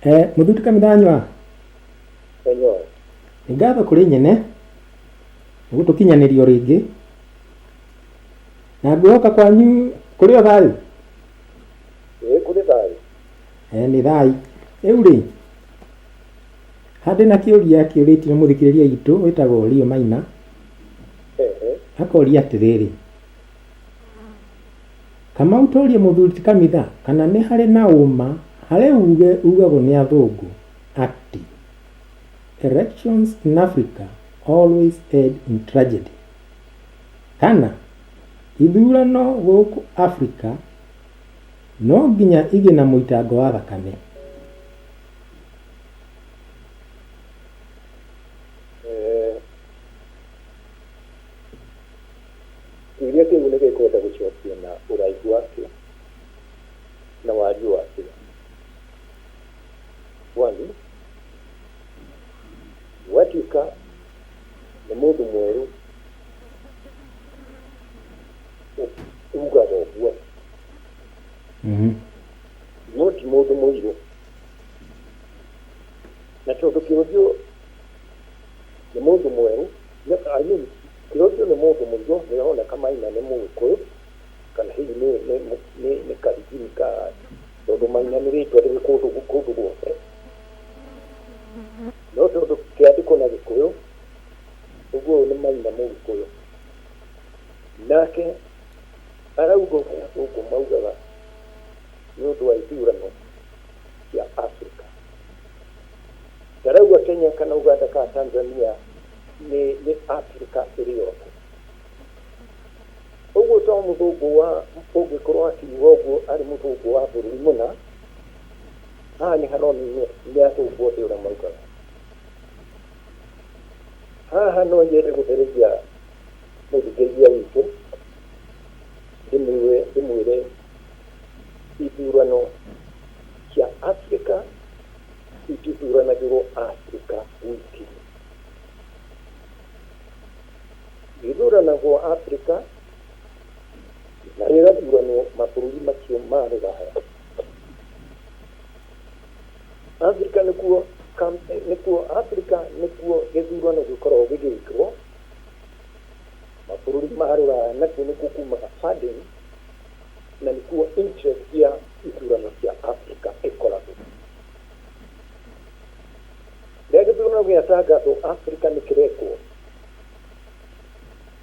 Mũthuri Kamithanywa. Enyoe. Nĩ ngatho kũrĩ nyene nĩ gũtũkinyanĩria o rĩngĩ na ngwĩhoka kwanyu kũrĩ o thayũ. Ĩĩ kũrĩ thayũ. Nĩ thayũ. Rĩu rĩ, handĩ na kĩũria kĩũrĩtio nĩ mũthikĩrĩria witũ wĩtagwo Rio Maina, akoria atĩrĩrĩ, Kamau tũrie mũthuri ti Kamitha kana nĩ harĩ na ũma harĩ uge ugagwo nĩ athũngũ atĩ Elections in Africa always end in tragedy. Kana ithurano gũkũ Africa no nginya igĩe na mũitango wa thakame. Kĩũria kĩu nĩ gĩkwenda gũcokio na ũraihu wakĩo na wariĩ wakĩo. One, gwatuĩka nĩ mũndũ mwerũ ugaga ũguo, no ti mũndũ mũirũ. Na tondũ kĩũrio nĩ mũndũ mwerũ, I mean, Kĩrũnjũ nĩ mũndũ mũirũ nĩ ũroneka Maina nĩ mũgĩkũyũ kana hihi nĩ karigini ka tondũ Maina nĩ rĩtwa rĩrĩ kũndũ kũndũ guothe. No tondũ kĩandĩkwo na Gĩkũyũ, ũguo ũyũ nĩ Maina mũgĩkũyũ. Nake arauga ũrĩa athũngũ maugaga nĩ ũndũ wa ithurano cia Afrika. Ndarauga Kenya kana Uganda kana Tanzania nĩ Africa ĩrĩ yothe. Ũguo to mũthũngũ wa ũngĩkorwo akiuga ũguo arĩ mũthũngũ wa bũrũri mũna, haha nĩ haronania nĩ athũngũ othe ũrĩa maugaga. Haha no nyende gũthereria mũthikĩrĩria witũ ndĩmwĩre ithurano cia Africa itithuranagĩrwo Africa wiki. Gĩthuranagwo Africa na gĩgathuranwo mabũrũri macio ma rũraya. Africa nĩkuo nĩkuo Africa nĩkuo gĩthurano gĩkoragwo gĩgĩkwo, mabũrũri ma rũraya nakuo nĩkuo kumaga funding na nĩkuo interest ya ithurano cia Africa ĩkoragwo. Rĩrĩa gĩthurano gĩatangathwo Africa nĩ kĩrekwo,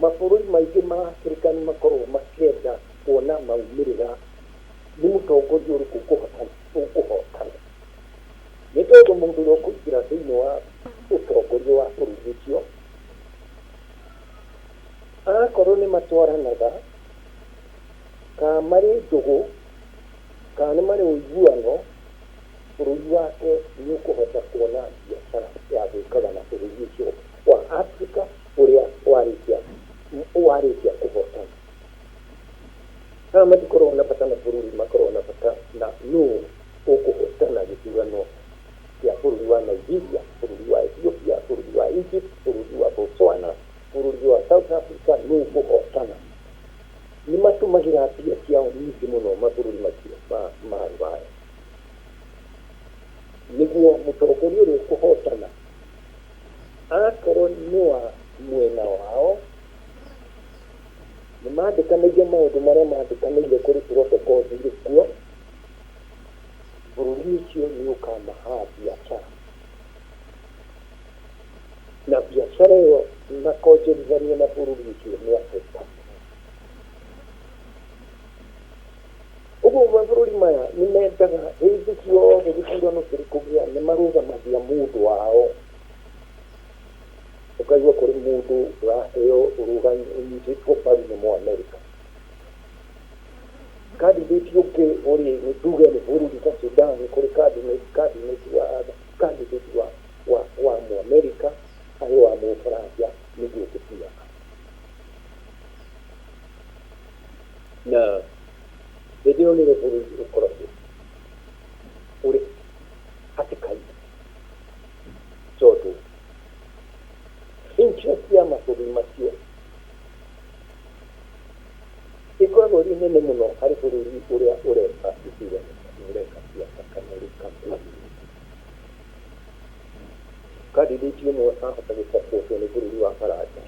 mabũrũri maingĩ ma Africa nĩ makoragwo makĩenda kuona maumĩrĩra nĩ mũtongoria ũrĩkũ ũkũhotana. Nĩ tondũ mũndũ ũrĩa ũkũingĩra thĩinĩ wa ũtongoria wa bũrũri ũcio, akorwo nĩ matwaranaga, kana marĩ ndũgũ, kana nĩ marĩ ũiguano, bũrũri wake nĩ ũkũhota kuona biacara ya gwĩkaga na bũrũri ũcio wa Africa ũrĩa warĩkia kũhotana. Haha matikoragwo na bata na bũrũri, makoragwo na bata na nũ ũkũhotana gĩthurano kĩa bũrũri wa Nigeria, bũrũri wa Ethiopia, bũrũri wa Egypt, bũrũri wa Botswana, bũrũri wa South Africa, nũ ũkũhotana. Nĩ matũmagĩra mbia ciao nyingĩ mũno mabũrũri macio ma rũraya. Nĩguo mũtongoria ũrĩa ũkũhotana akorwo nĩ wa mwena wao, nĩ mandĩkanĩire maũndũ marĩa mandĩkanĩire kũrĩ protocols irĩ kuo, bũrũri ũcio nĩ ũkamaha biacara. Na biacara ĩyo makonjorithania na bũrũri ũcio nĩ Afrika. Ũguo mabũrũri maya nĩ mendaga hĩndĩ ciothe gĩthurano kĩrĩ kũgĩa nĩ marũgamagia mũndũ wao. Ũkaigua kũrĩ mũndũ ũraheo ũnyitĩtwo mbaru nĩ Mũamerika. Candidate ũngĩ ũrĩ nĩ tuge nĩ bũrũri ta Sudan kũrĩ candidate wa candidate wa wa wa Mũamerika harĩ wa Mũfaranja nĩguo gũthiaga. Na hĩndĩ ĩyo nĩrĩo bũrũri ũkoragwo ũrĩ hatĩka-inĩ tondũ interest ya mabũrũri macio ĩkoragwo ĩrĩ nene mũno harĩ bũrũri ũrĩa ũreka ithurano kana ũreka siasa kana ũrĩ campaign. Candidate ũmwe ahota gũsupportwo nĩ bũrũri wa Faranja,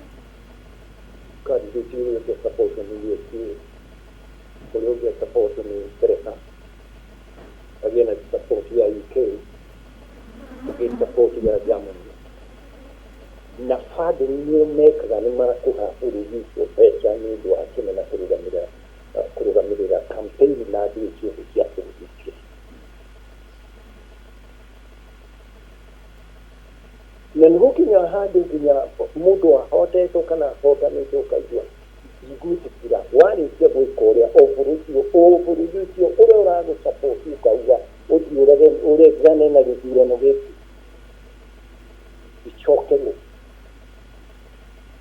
candidate ũrĩa ũngĩ asupportwo nĩ USA, ũrĩa ũngĩ asupportwo nĩ Ngeretha, agĩe na support ya UK, ũngĩ support ya Germany. Na funding nĩo mekaga nĩ makũha bũrũri ũcio mbeca nĩ ũndũ wa kĩmena kũrũgamĩrĩra kũrũgamĩrĩra campaign na ndũĩ ciothe cia bũrũri ũcio. Na nĩ gũkinyaga handũ nginya mũndũ ahotetwo kana ahotanĩte ũkaigua ndigwĩtĩkĩra warĩkia gwĩka ũrĩa o bũrũri ũcio o bũrũri ũcio ũrĩa ũragũ support ũkauga ũthiĩ ũregane na gĩthurano gĩkĩ gĩcokerwo.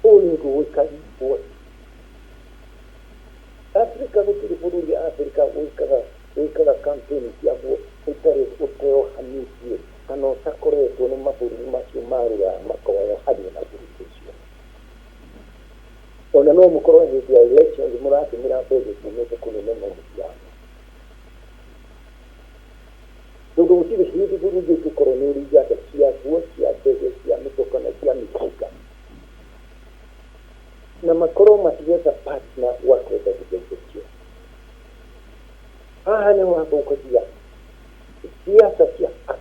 Ũyũ nĩ ũndũ ũĩkaine Afrika. Gũtirĩ bũrũri Afrika wĩkaga wĩkaga campaign ciaguo ũtarĩ ũteohanĩtie kana ũtakoretwo nĩ mabũrũri macio ma rũraya makoyohania na bũrũri ũcio. Ona no mũkorwo hĩndĩ ya elections mũratũmĩra mbeca ciumĩte kũnene no mũtirahota, tondũ gũtirĩ hĩndĩ bũrũri ũngĩkorwo nĩ ũrĩ iganda ciaguo cia ndege, cia mĩtoka na cia mĩcinga, na makorwo matigetha partner wa kwendagia indo icio. Haha nĩho hathũkagia siasa cia Afrika.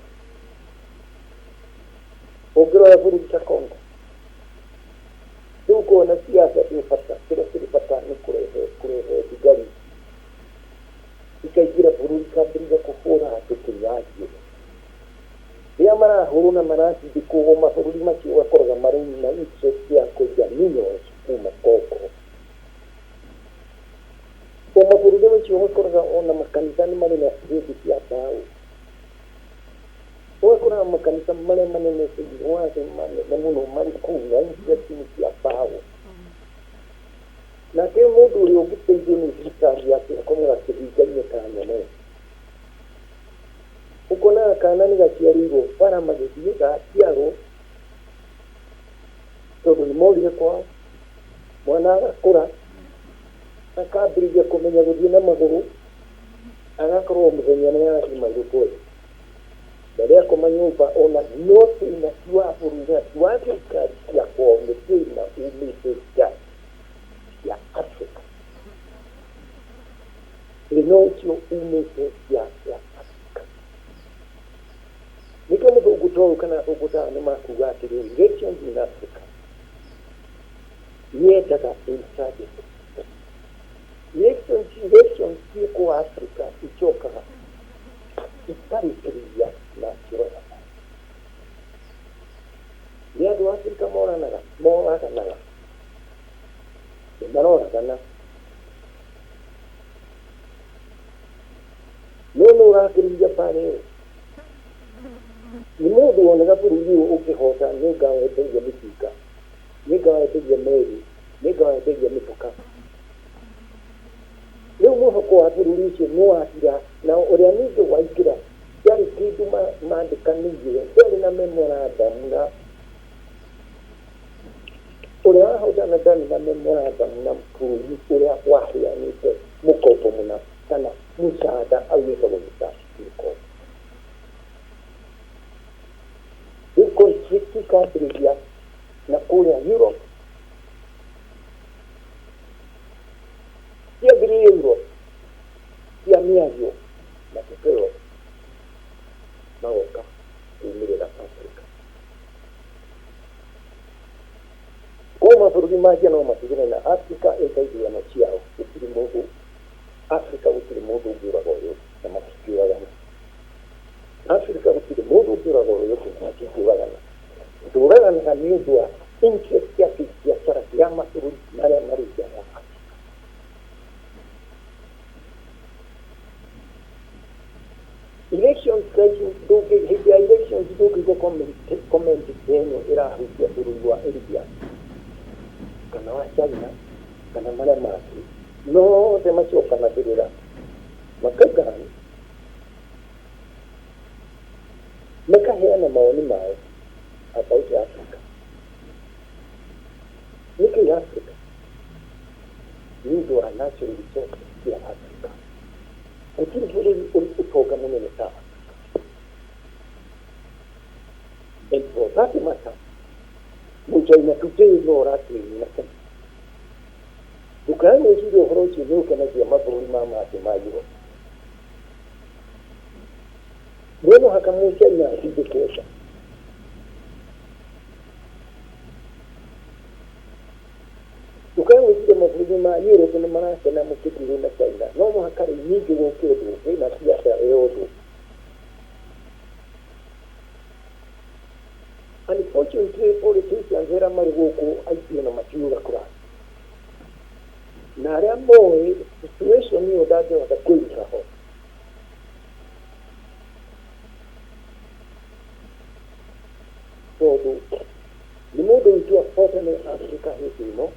Ũngĩrora bũrũri ta Congo rĩu, ũkona siasa ndĩ bata. Kĩrĩa kĩrĩ bata nĩ kũrehe kũrehe thigari ikaingĩra bũrũri, ikambĩrĩria kũhũra andũ kĩnyagio. Rĩrĩa marahũrwo na maratindĩkwo, mabũrũri macio ũgakoraga marĩ na interest ya kwenja minerals kuma Congo. O mabũrũri macio ũgakoraga ona makanitha nĩ marĩ na hĩndĩ cia mbaũ. Ũgakoraga makanitha marĩa manene thĩinĩ wa thĩ, manene mũno, marĩ kũu na interest nĩ cia mbaũ. Nake mũndũ ũrĩa ũngĩteithio nĩ thirikari yake akomaga kĩhinga-inĩ ka nyamũ. Ũkonaga kana nĩ gaciarĩirwo bara magĩthiĩ gaciarwo, tondũ nĩ morire kwao. Mwana agakũra, akambĩrĩria kũmenya gũthiĩ na magũrũ, agakorwo mũthenya nĩ arathiĩ mairũ kweli. Na rĩrĩa akoma nyũmba, ona no thĩna ti wa bũrũri na ti wa thirikari cia kwao, nĩ thĩna umĩte nja ya Africa. Thĩna ũcio umĩte nja ya Africa. Nĩkĩo mũthũngũ ta ũyũ kana athũngũ ta aya nĩ makuga atĩrĩrĩ, elections in Africa yendaga insurgency. Elections ciĩkwo Africa icokaga ikarĩkĩrĩria na kĩũragano. Nĩ andũ a Africa moranaga, moraganaga, nĩ maroragana. No nũ ũrakĩrĩria mbara ĩyo? Nĩ mũndũ wonaga bũrũri ũyũ ũngĩhota nĩ ngawenderia mĩcinga, nĩ ngawenderia meri, nĩ ngawenderia mĩtoka. Rĩu mwĩhoko wa bũrũri ũcio nĩ wathira, na ũrĩa ningĩ waingĩra ndarĩ kĩndũ mandĩkanĩire, ndarĩ na memorandum, na ũrĩa wahotana ndarĩ na memorandum na bũrũri ũrĩa waheanĩte mũkombo mũna kana mũcaada augĩte gũgĩta mĩkombo. Rĩu conflict ikambĩrĩria na kũrĩa Europe. Ciambĩrĩria Europe cia mĩario, matokeo magoka kumĩrĩra Africa. Koguo mabũrũri mangĩ no matigane na Africa ĩka ithurano ciao. Gũtirĩ mũndũ Africa, gũtirĩ mũndũ ũngĩũraga ũrĩa ũngĩ na matingĩũragana. Africa gũtirĩ mũndũ ũngĩũraga ũrĩa ũngĩ na matingĩũragana. Tũraganaga nĩ ũndũ wa interest ya kĩbiacara ya mabũrũri marĩa marĩ nja ya Africa. Elections thaa ici ndũngĩ, hĩndĩ ya elections ndũngĩigua comment ta ĩno ĩrahutia bũrũri wa India kana wa China kana marĩa mangĩ nothe macokanagĩrĩra makaikara makaheana mawoni mao about Africa. Nĩkĩ Africa? Nĩ ũndũ wa natural resources cia Africa. Gũtirĩ bũrũri ũrĩ ũtonga mũnene ta Africa. And for that matter, Mũchaina today no ũratwĩni na Kenya. Ndũkae gwĩciria ũhoro ũcio nĩ ũkenagia mabũrũri ma mangĩ ma Europe. No mũhaka Mũchaina atindĩkwo nja. Ndũkae gwĩciria mabũrũri ma Europe nĩ marakena mũkĩndirũ na China. No mũhaka rĩu ningĩ gũke ũndũ ũngĩ na siasa ya ũndũ. Unfortunately politicians arĩa marĩ gũkũ aingĩ ona matiũĩ ũrĩa kũrathiĩ. Na arĩa moĩ situation ĩyo ndangĩhota kwĩruta ho. Tondũ nĩ mũndũ witũ ahotane Afrika hĩndĩ ĩno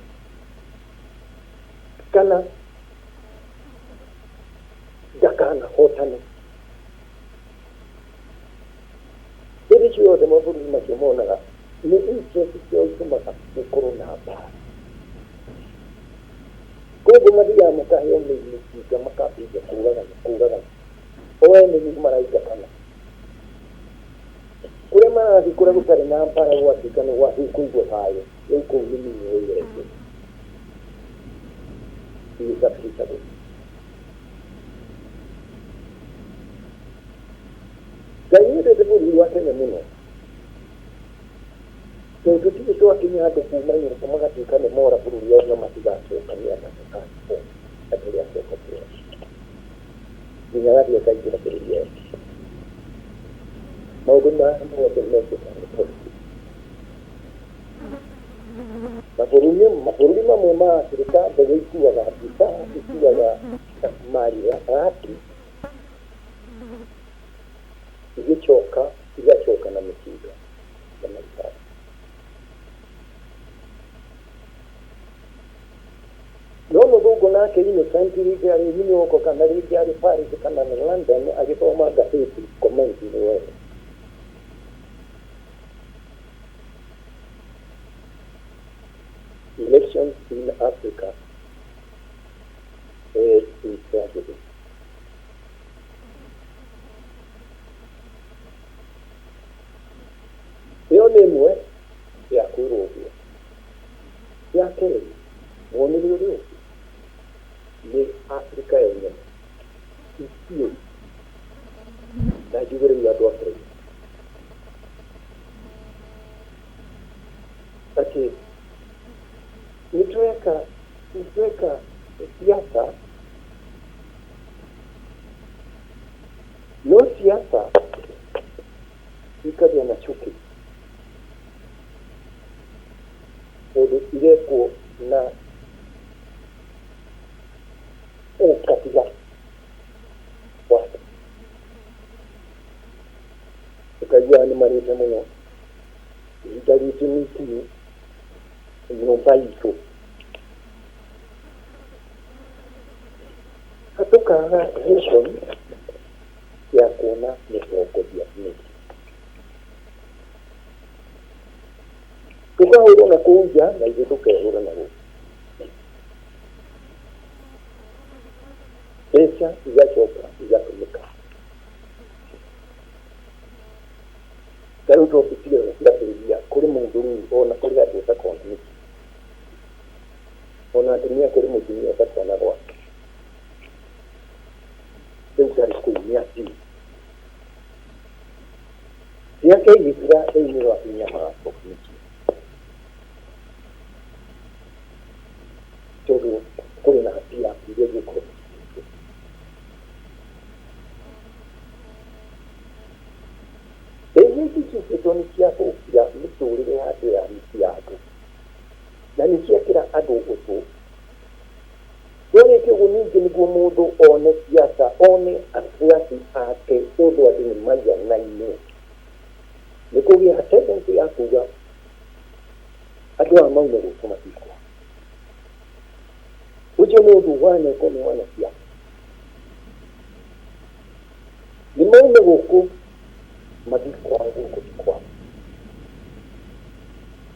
kana ndakanahotane. Hĩndĩ ciothe mabũrũri macio monaga nĩ interest ciao itũmaga gũkorwo na mbara. Koguo mathiaga makaheo mĩcinga makambĩrĩria kũragana kũragana. O ene nĩ maraingatana. Kũrĩa marathiĩ kũrĩa gũtarĩ na mbara gwatuĩka nĩ gwathiĩ kũigwo thayũ, rĩu kũu nĩ mĩnyoo ĩgeretio. Ĩgĩcabicagwo. Ngai nĩendete bũrũri wa Kenya mũno tondũ tũtirĩ twakinya andũ kuma nyũmba magatuĩka nĩ mora bũrũri wao na matigacoka mĩaka mĩtandatũ andũ arĩa acoka kũra nginya gathiĩ akaingĩra bũrũri wao. Maũndũ maya mothe mekĩkaga nĩ politics. Mabũrũri mabũrũri mamwe ma Afrika ndege ikuaga mbica ikuaga marikabu igĩcoka igacoka na mĩcinga na marikabu. No mũthũngũ nake Innocent rĩngĩ arĩ New York kana rĩngĩ arĩ Paris kana London agĩthoma ngathĩti comment nĩ wega. Elections in Africa is a tragedy. Ĩyo nĩ ĩmwe ya kwĩrwo ũguo. Ya kerĩ, muonere ũrĩa ũngĩ nĩ Afrika yenyewe ithuĩ na njuge rĩu andũ a Kenya atĩ nĩ tweka siasa no siasa ikagĩa na chuki tondũ irekwo na ũkabira wa ũkaigua nĩ marĩte mũno ihinda ritũ nĩ ikinyu nyũmba itũ tũkaga vision ya kuona mĩtongoria mĩingĩ tũkahũrwo na kũu nja na ithuĩ tũkehũra na gũkũ mbeca igacoka igatũmĩka. Ta rĩu topic ĩyo ciambĩrĩria kũrĩ mũndũ rĩu ona kũrĩ andũ ũtakona nĩkĩ ona atumia kũrĩ mũtumia ũtakona gwake rĩu ndarĩ kũu nĩ athiĩ ciake igĩthira rĩu nĩ rwakinya magacoka mĩciĩ tondũ kũrĩ na hatia iria ingĩkorwo cikĩte. Mbeca ici ciũkĩtwo nĩ ciathũkia mĩtũrĩre ya andũ ya mĩciĩ ya andũ na nĩ ciekĩra andũ ũthũ. Twarĩkia ũguo ningĩ nĩguo mũndũ one siasa one afuasi ake tondũ andũ nĩ maiganaine. Nĩ kũgĩa tendency ya kuga andũ aya maume gũkũ matikwa. Ũcio nĩ ũndũ wanekwo nĩ wanasiasa. Nĩ maume gũkũ mathiĩ kwao gũkũ ti kwao.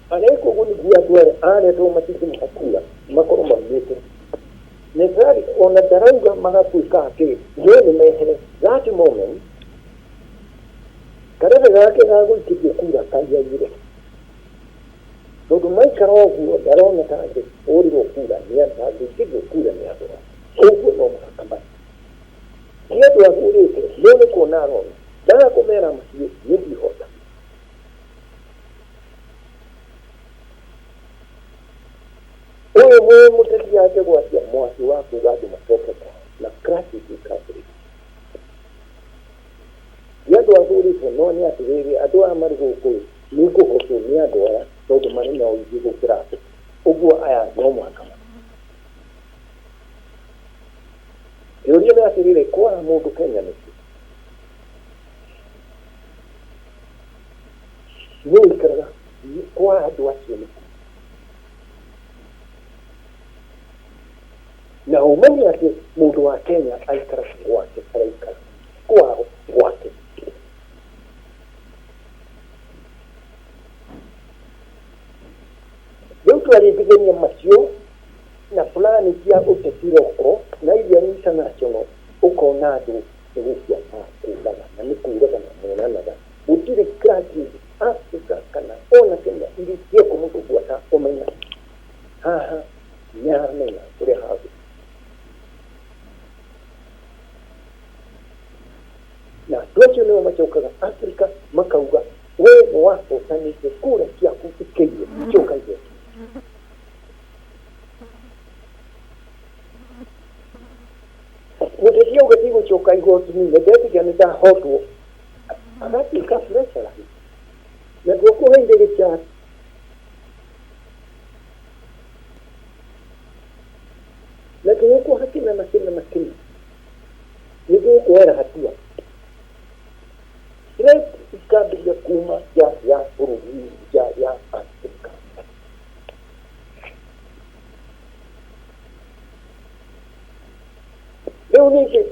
Areka ũguo nĩguo andũ arĩa aretwo matingĩmaha kura makorwo maumĩte. Necessarily ona ndarauga magatuĩka atĩ no nĩ mehere that moment karebe gake ga gũikĩrio kura kaiyaire. Tondũ maikara ũguo ndarona ta angĩhũrĩrwo kura nĩ angĩikĩrio kura nĩ andũ aya. Ũguo no mũhaka mathiĩ. Ti andũ athurĩte, no nĩ kuona arona. Ndaga kũmera mathiĩ, niĩ ndihota. Ũyũ mwĩ mũteti angĩgwatia mwaki wa kuga andũ macoke kwao na crisis ĩkambĩrĩria. Ti andũ athurĩte no nĩ atĩrĩrĩ andũ aya marĩ gũkũ ĩ, nĩ ngũhotwo nĩ andũ aya tondũ marĩ na ũingĩ gũkĩra andũ. Ũguo aya no mũhaka mathiĩ. Kĩũria nĩ atĩrĩrĩ, kwara mũndũ Kenya nĩkĩ? Nũ ũikaraga kwa andũ acio nĩkũ? Na ũmenye atĩ mũndũ wa Kenya aikaraga gwake araikara kwao gwake. Rĩu twaringithania macio na plan cia ũteti local na iria international ũkona andũ nĩ gũkua makũraga na nĩ kũragana monanaga. Gũtirĩ grudges Africa kana ona Kenya irĩ ciekwo mũthũngũ atakũmenya. Haha nĩ aramenya ũrĩa hagũthiĩ. Na andũ acio nĩo macokaga Africa makauga we nĩ wahotanĩte kura ciaku ikĩiywo coka igoti. Mũteti auga ndigũcoka igoti-inĩ nĩ ndetĩkia nĩ ndahotwo agatuĩka pressurized na ndwakũheire gĩchati. Na tũgũkũha kĩna na kĩna na kĩna nĩ tũgũkuoera hatua. Threat ikambĩrĩria kuma nja ya bũrũri, nja ya Afrika. Rĩu ningĩ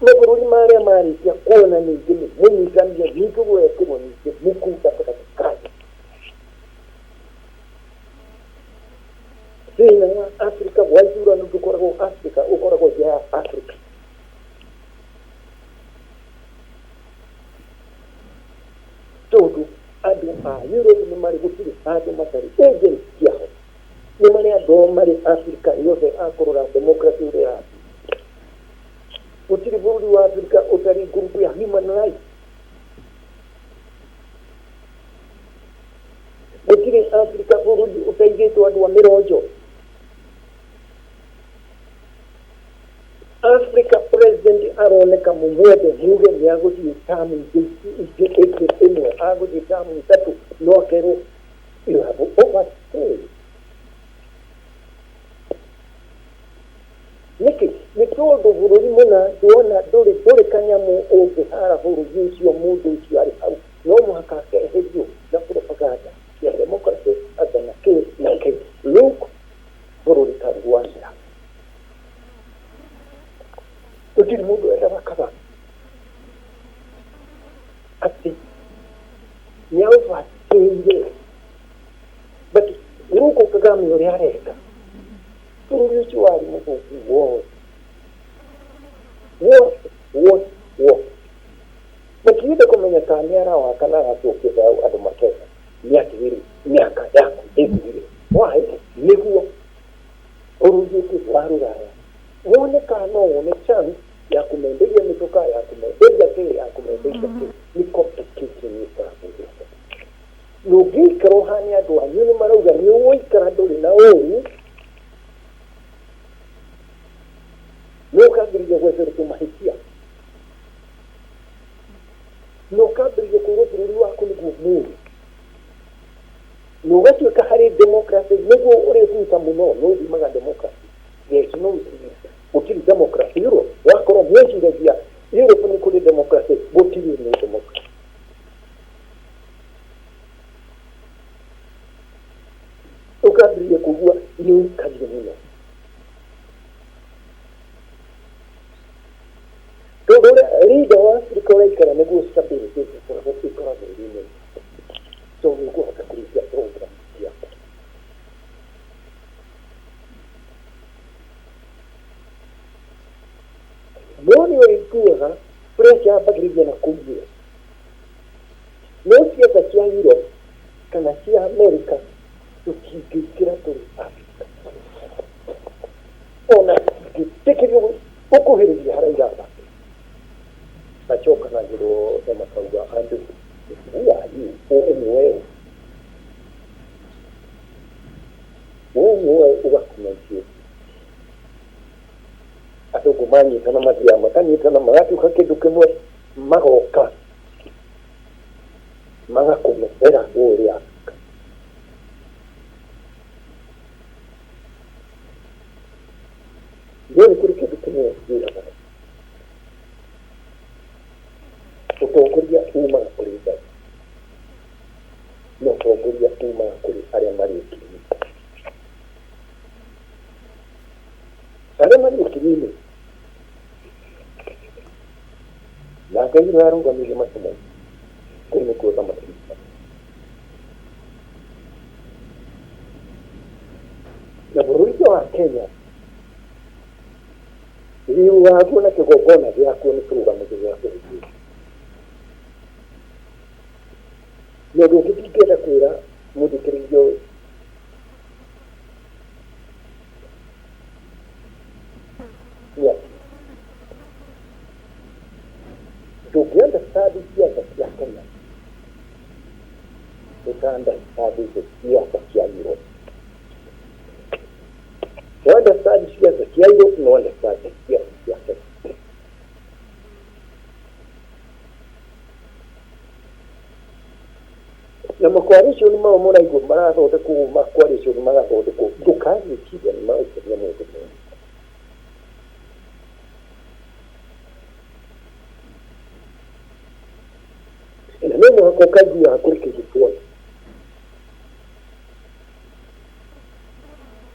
mabũrũri marĩa marĩkia kuona ningĩ nĩ mũnyitanire ningĩ gwekĩrwo ningĩ muku gatagatĩ kanyu. Thĩna wa Afrika wa ithurano ndũkoragwo Afrika, ũkoragwo nja ya Afrika. Tondũ andũ a Europe nĩ marĩ gũtirĩ handũ matarĩ agents ciao. Nĩ marĩ andũ ao marĩ Afrika yothe a kũrora democracy ũrĩa ĩrathiĩ. Gũtirĩ bũrũri wa Afrika ũtarĩ group ya human rights. Gũtirĩ Afrika bũrũri ũtaigĩtwo andũ a mĩronjo. Africa president aroneka mũmwende muge nĩ agũthiĩ tamu ingĩ ingĩ ĩmwe agũthiĩ tamu ithatũ no akerwo you have overstayed. Nĩkĩ? Nĩ tondũ bũrũri mũna ndwona ndũrĩ ndũrĩ kanyamũ ũngĩhara bũrũri ũcio mũndũ ũcio arĩ hau no mũhaka akeherio na propaganda cia democracy anga na kĩ na kĩ. Look bũrũri ta Rwanda gũtirĩ mũndũ wendaga Kagame atĩ nĩ overstayire but gũkũ Kagame ũrĩa areka bũrũri ũcio warĩ mũthũku wothe wothe wothe wothe. Mũtiende kũmenya kana nĩ arawaka na aracokia thayũ andũ makena nĩ atĩrĩrĩ mĩaka yaku ĩthirire. Why? Nĩguo bũrũri ũngĩ wa rũraya wone kana no wone chance ya kũmenderia mĩtoka ya kũmenderia kĩ ya kũmenderia kĩ nĩ competition ĩkoragwo ĩho. Na ũngĩikara ũhane andũ anyu nĩ marauga nĩ ũgũikara ndũrĩ na ũru nĩ ũkambĩrĩria gwetherwo tũmahĩtia na ũkambĩrĩria kwĩrwo bũrũri waku nĩguo mũru na ũgatuĩka harĩ democracy nĩguo ũrĩbuta mũno nĩ ũthimaga democracy. There is no gũtirĩ democracy Europe. Wakorwo mwĩciragia Europe nĩ kũrĩ democracy, gũtirĩ no democracy. Ũkambĩrĩria kũigua nĩ ũikarire mũno tondũ ũrĩa leader wa Africa ũraikara nĩguo stability ĩkoragwo ĩkoragwo ĩrĩ nene tondũ nĩ ũkũhota kũrĩkia program ciaku. No nĩ ũiguaga pressure yambagĩrĩria na kũu US. No ciaca cia Europe kana cia America Tũtingĩingĩra tũrĩ Afrika, ona tũtingĩtĩkĩrio gũkuhĩrĩria harĩa irabangĩrwo. Macokanagĩrwo na makauga andũ, who are you? We nĩwe ũ? We nĩwe ũgakomentie. Athũngũ manyitana mathiaga makanyitana magatuĩka kĩndũ kĩmwe, magoka magakũmethera kũrĩa Afrika. No nĩ kũrĩ kĩndũ kĩmwe njĩraga, ũtongoria umaga kũrĩ Ngai, na ũtongoria umaga kũrĩ arĩa marĩ ũkiri-inĩ. Arĩa marĩ ũkiri-inĩ na Ngai ũrĩa arũgamĩire matu maitũ, kũu nĩkuo thamaki na bũrũri wa Kenya rĩu waguo na kĩgongona gĩakuo nĩ kĩrũgamĩrĩri gĩa bũrũri ũyũ. Na ũndũ ũngĩ ndingĩenda kwĩra mũthikĩrĩria ũyũ nĩ atĩ ndũngĩ understand siasa cia Kenya ũta understand siasa cia Europe. No understand siasa cia Europe, no understand siasa cia Kenya. Na makoalition mao mũraigua marathondekwo, makoalition magathondekwo, ndũkagĩciria nĩ magũkenia mũndũ mũno. Na no mũhaka ũkaiguaga kũrĩ kĩndũ tuona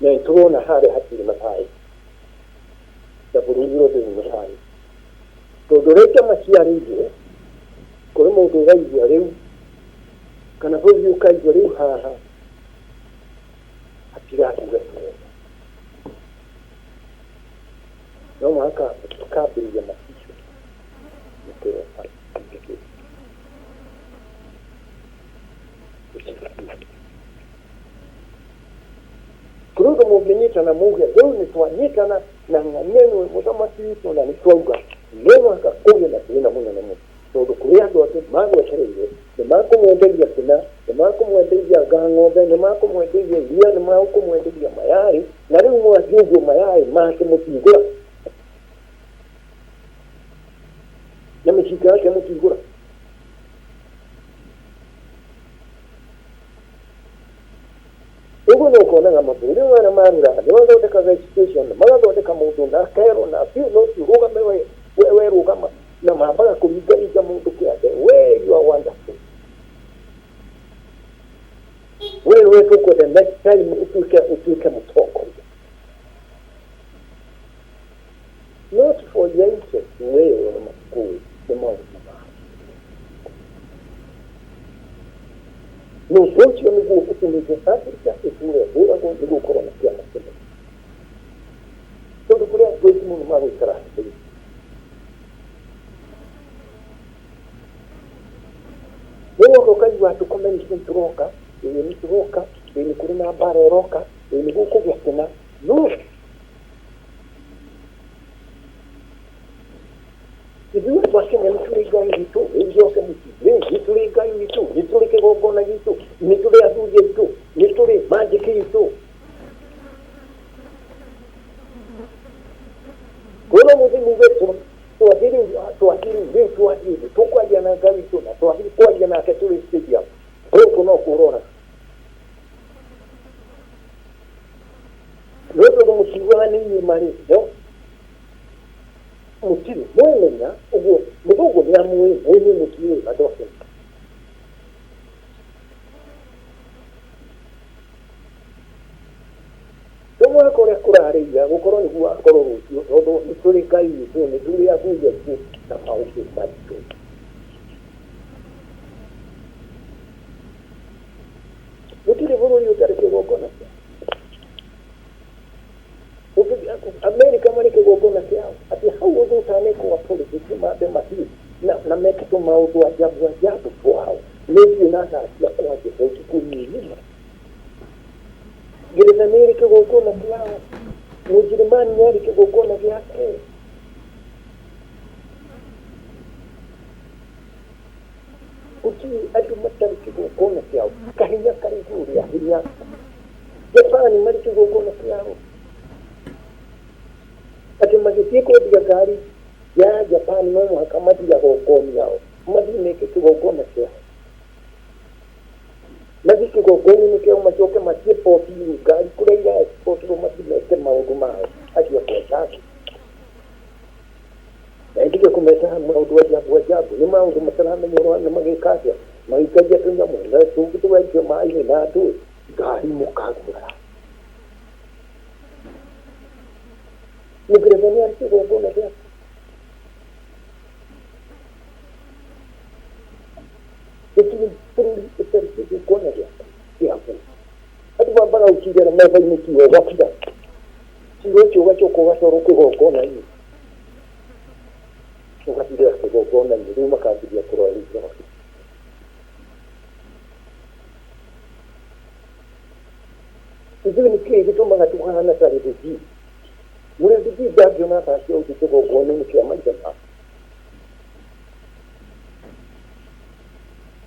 na nĩ tũrona harĩa hatirĩ na thayũ, na bũrũri ũrĩa ndũrĩ na thayũ, tondũ ũrĩa njama ciarĩirwo kũrĩ mũndũ ũraigua rĩu kana bũrũri ũkaigua rĩu haha hatirathiĩ wega. No mũhaka tũkambĩrĩria macicio nĩ kũrĩ ũndũ mũngĩnyitana muge rĩu nĩ twanyitana na ng'ania nĩwe mũthamaki witũ na nĩ twauga no mũhaka kũgĩe na thĩna mũnene mũno, tondũ kũrĩ andũ angĩ magwetereire, nĩ makũmwenderia kĩna, nĩ makũmwenderia nga ng'ombe, nĩ makũmwenderia iria, nĩ makũmwenderia mayai, na rĩu mwathiĩ ũguo mayai make mũtigũra na mĩcinga yake mũtigũra. Ũguo no ũkonaga mabũrũri marĩa ma rũraya nĩ mathondekaga institution, magathondeka mũndũ na akerwo na biũ no ti ũrũgame we we we rũgama, na mambaga kũringaringa mũndũ kĩande, we you are wonderful, we we tũkwenda next time ũtuĩke mũtongoria, not for your interest, we ona matikũĩ nĩ maũndũ mao. Na ũndũ ũcio nĩguo ũtũmĩte Africa ĩtũre ĩhũragwo nĩ gũkorwo na kĩama kĩmwe, tondũ kũrĩ andũ aingĩ mũno magũikara thĩ. Rĩu woka ũkaigua atĩ communist nĩ tũroka, ĩĩ nĩ tũroka, ĩĩ nĩ kũrĩ na mbara ĩroka, ĩĩ nĩ gũkũgĩa kĩna. No ithuĩ andũ a Kenya nĩ tũrĩ Ngai witũ, rĩu njoke mũciĩ, rĩu nĩ tũrĩ Ngai witũ, nĩ tũrĩ kĩgongona gitũ, nĩ tũrĩ athuri aitũ, nĩ tũrĩ manjĩki itũ. Kwĩna mũthĩ muge twathiĩ rĩu, twathiĩ rĩu, rĩu twathiĩ rĩu, tũkwaria na Ngai witũ na twathiĩ kwaria nake tũrĩ stadium. Gũkũ no kũrora. No tondũ mũtiugaga nĩ inyuĩ marĩ, no mũtirĩ mwemenya ũguo mũthũngũ nĩ amũĩ, no inyuĩ mũtiũĩ andũ a Kenya. To mũhaka ũrĩa kũrarĩ ira gũkorwo nĩguo akorwo rũciũ, tondũ nĩ tũrĩ Ngai witũ, nĩ tũrĩ athuri aitũ na maũndũ maitũ. Gũtirĩ bũrũri ũtarĩ kĩgongona kĩao. Amerika marĩ kĩgongona kĩao, atĩ hau ũndũ ũtanekwo wa politics mambe mathiĩ na meke tũmaũndũ ajabu ajabu twao. Nĩ ndiũĩ na thaa cia kwanjĩka ũtukũ ng'ima. Ngeretha nĩ ĩrĩ kĩgongona kĩao, Mũnjĩrĩmani nĩ arĩ kĩgongona gĩake. Gũtirĩ andũ matarĩ kĩgongona kĩao. Kahinya karĩ igũrũ rĩa hinya. Japani marĩ kĩgongona kĩao. Atĩ magĩthiĩ kwendia ngari ya Japan no mũhaka mathiĩ agongoni ao, mathiĩ meke kĩgongona kĩao. Mathiĩ kĩgongona-inĩ kĩao macoke mathiĩ poti-inĩ, ngari kũrĩa ira export-irwo mathiĩ meke maũndũ mao acio a Kentucky. Na ndige kũmeta maũndũ ajabu ajabu, nĩ maũndũ mataramenya ũrĩa nĩ magĩka atĩa, magĩikagia tũnyamũ na tũngĩ tũgaikio maĩ-inĩ na ndũĩ, ngari mũkagũra. Mũngeretha nĩ arĩ kĩgongona gĩake. Gũtirĩ bũrũri ũtarĩ kĩgongona gĩaku kĩaguo. Andũ mambaga gũcirĩra metha-inĩ cira ũgakira. Cira ũcio ũgacoka ũgatwarwo kĩgongona-inĩ. Ũgathirĩra kĩgongona-inĩ, rĩu makambĩrĩria kũrora result. Ithuĩ nĩ kĩĩ gĩtũmaga tũhana ta refugee? Mũrefugee ndangĩona tha cia ũthiũ kĩgongona-inĩ kĩa maithe make.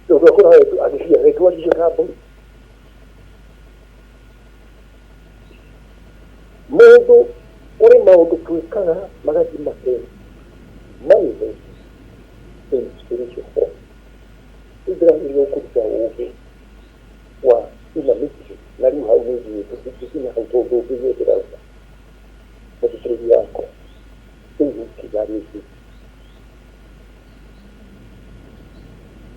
Tondũ akoragwo agĩthiĩ agĩtwarithio ta mbũri. Mũndũ kũrĩ maũndũ twĩkaga magathiĩ make manifest in spiritual form. Rĩu ndĩrageria gũkũruta ũgĩ wa inner mystery na rĩu hau nĩ njũĩ tũtingĩkinya hau tondũ ũngĩigua ndĩrauga mũthikĩrĩria wakwa rĩu nĩ ikinya rĩngĩ.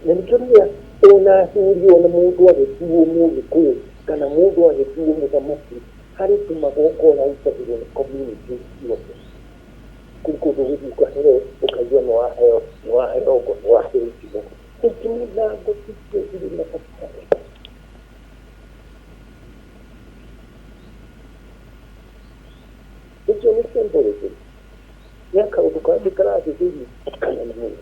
Na nĩkĩo rĩrĩa ona athuri ona mũndũ agĩtuo mũgĩkũyũ kana mũndũ agĩtuo mũthamaki harĩ tũmagongona arutagĩrwo nĩ community ciothe. Kũrĩ kũndũ ũgũthiĩ ũkaheo ũkaigua nĩ waheo nĩ waheo ngo nĩ waheo itimũ. Itimũ na ngo icio irĩ na bata. Icio nĩ symbolism ya kaũndũ kangĩ karathiĩ thĩinĩ kanene mũno.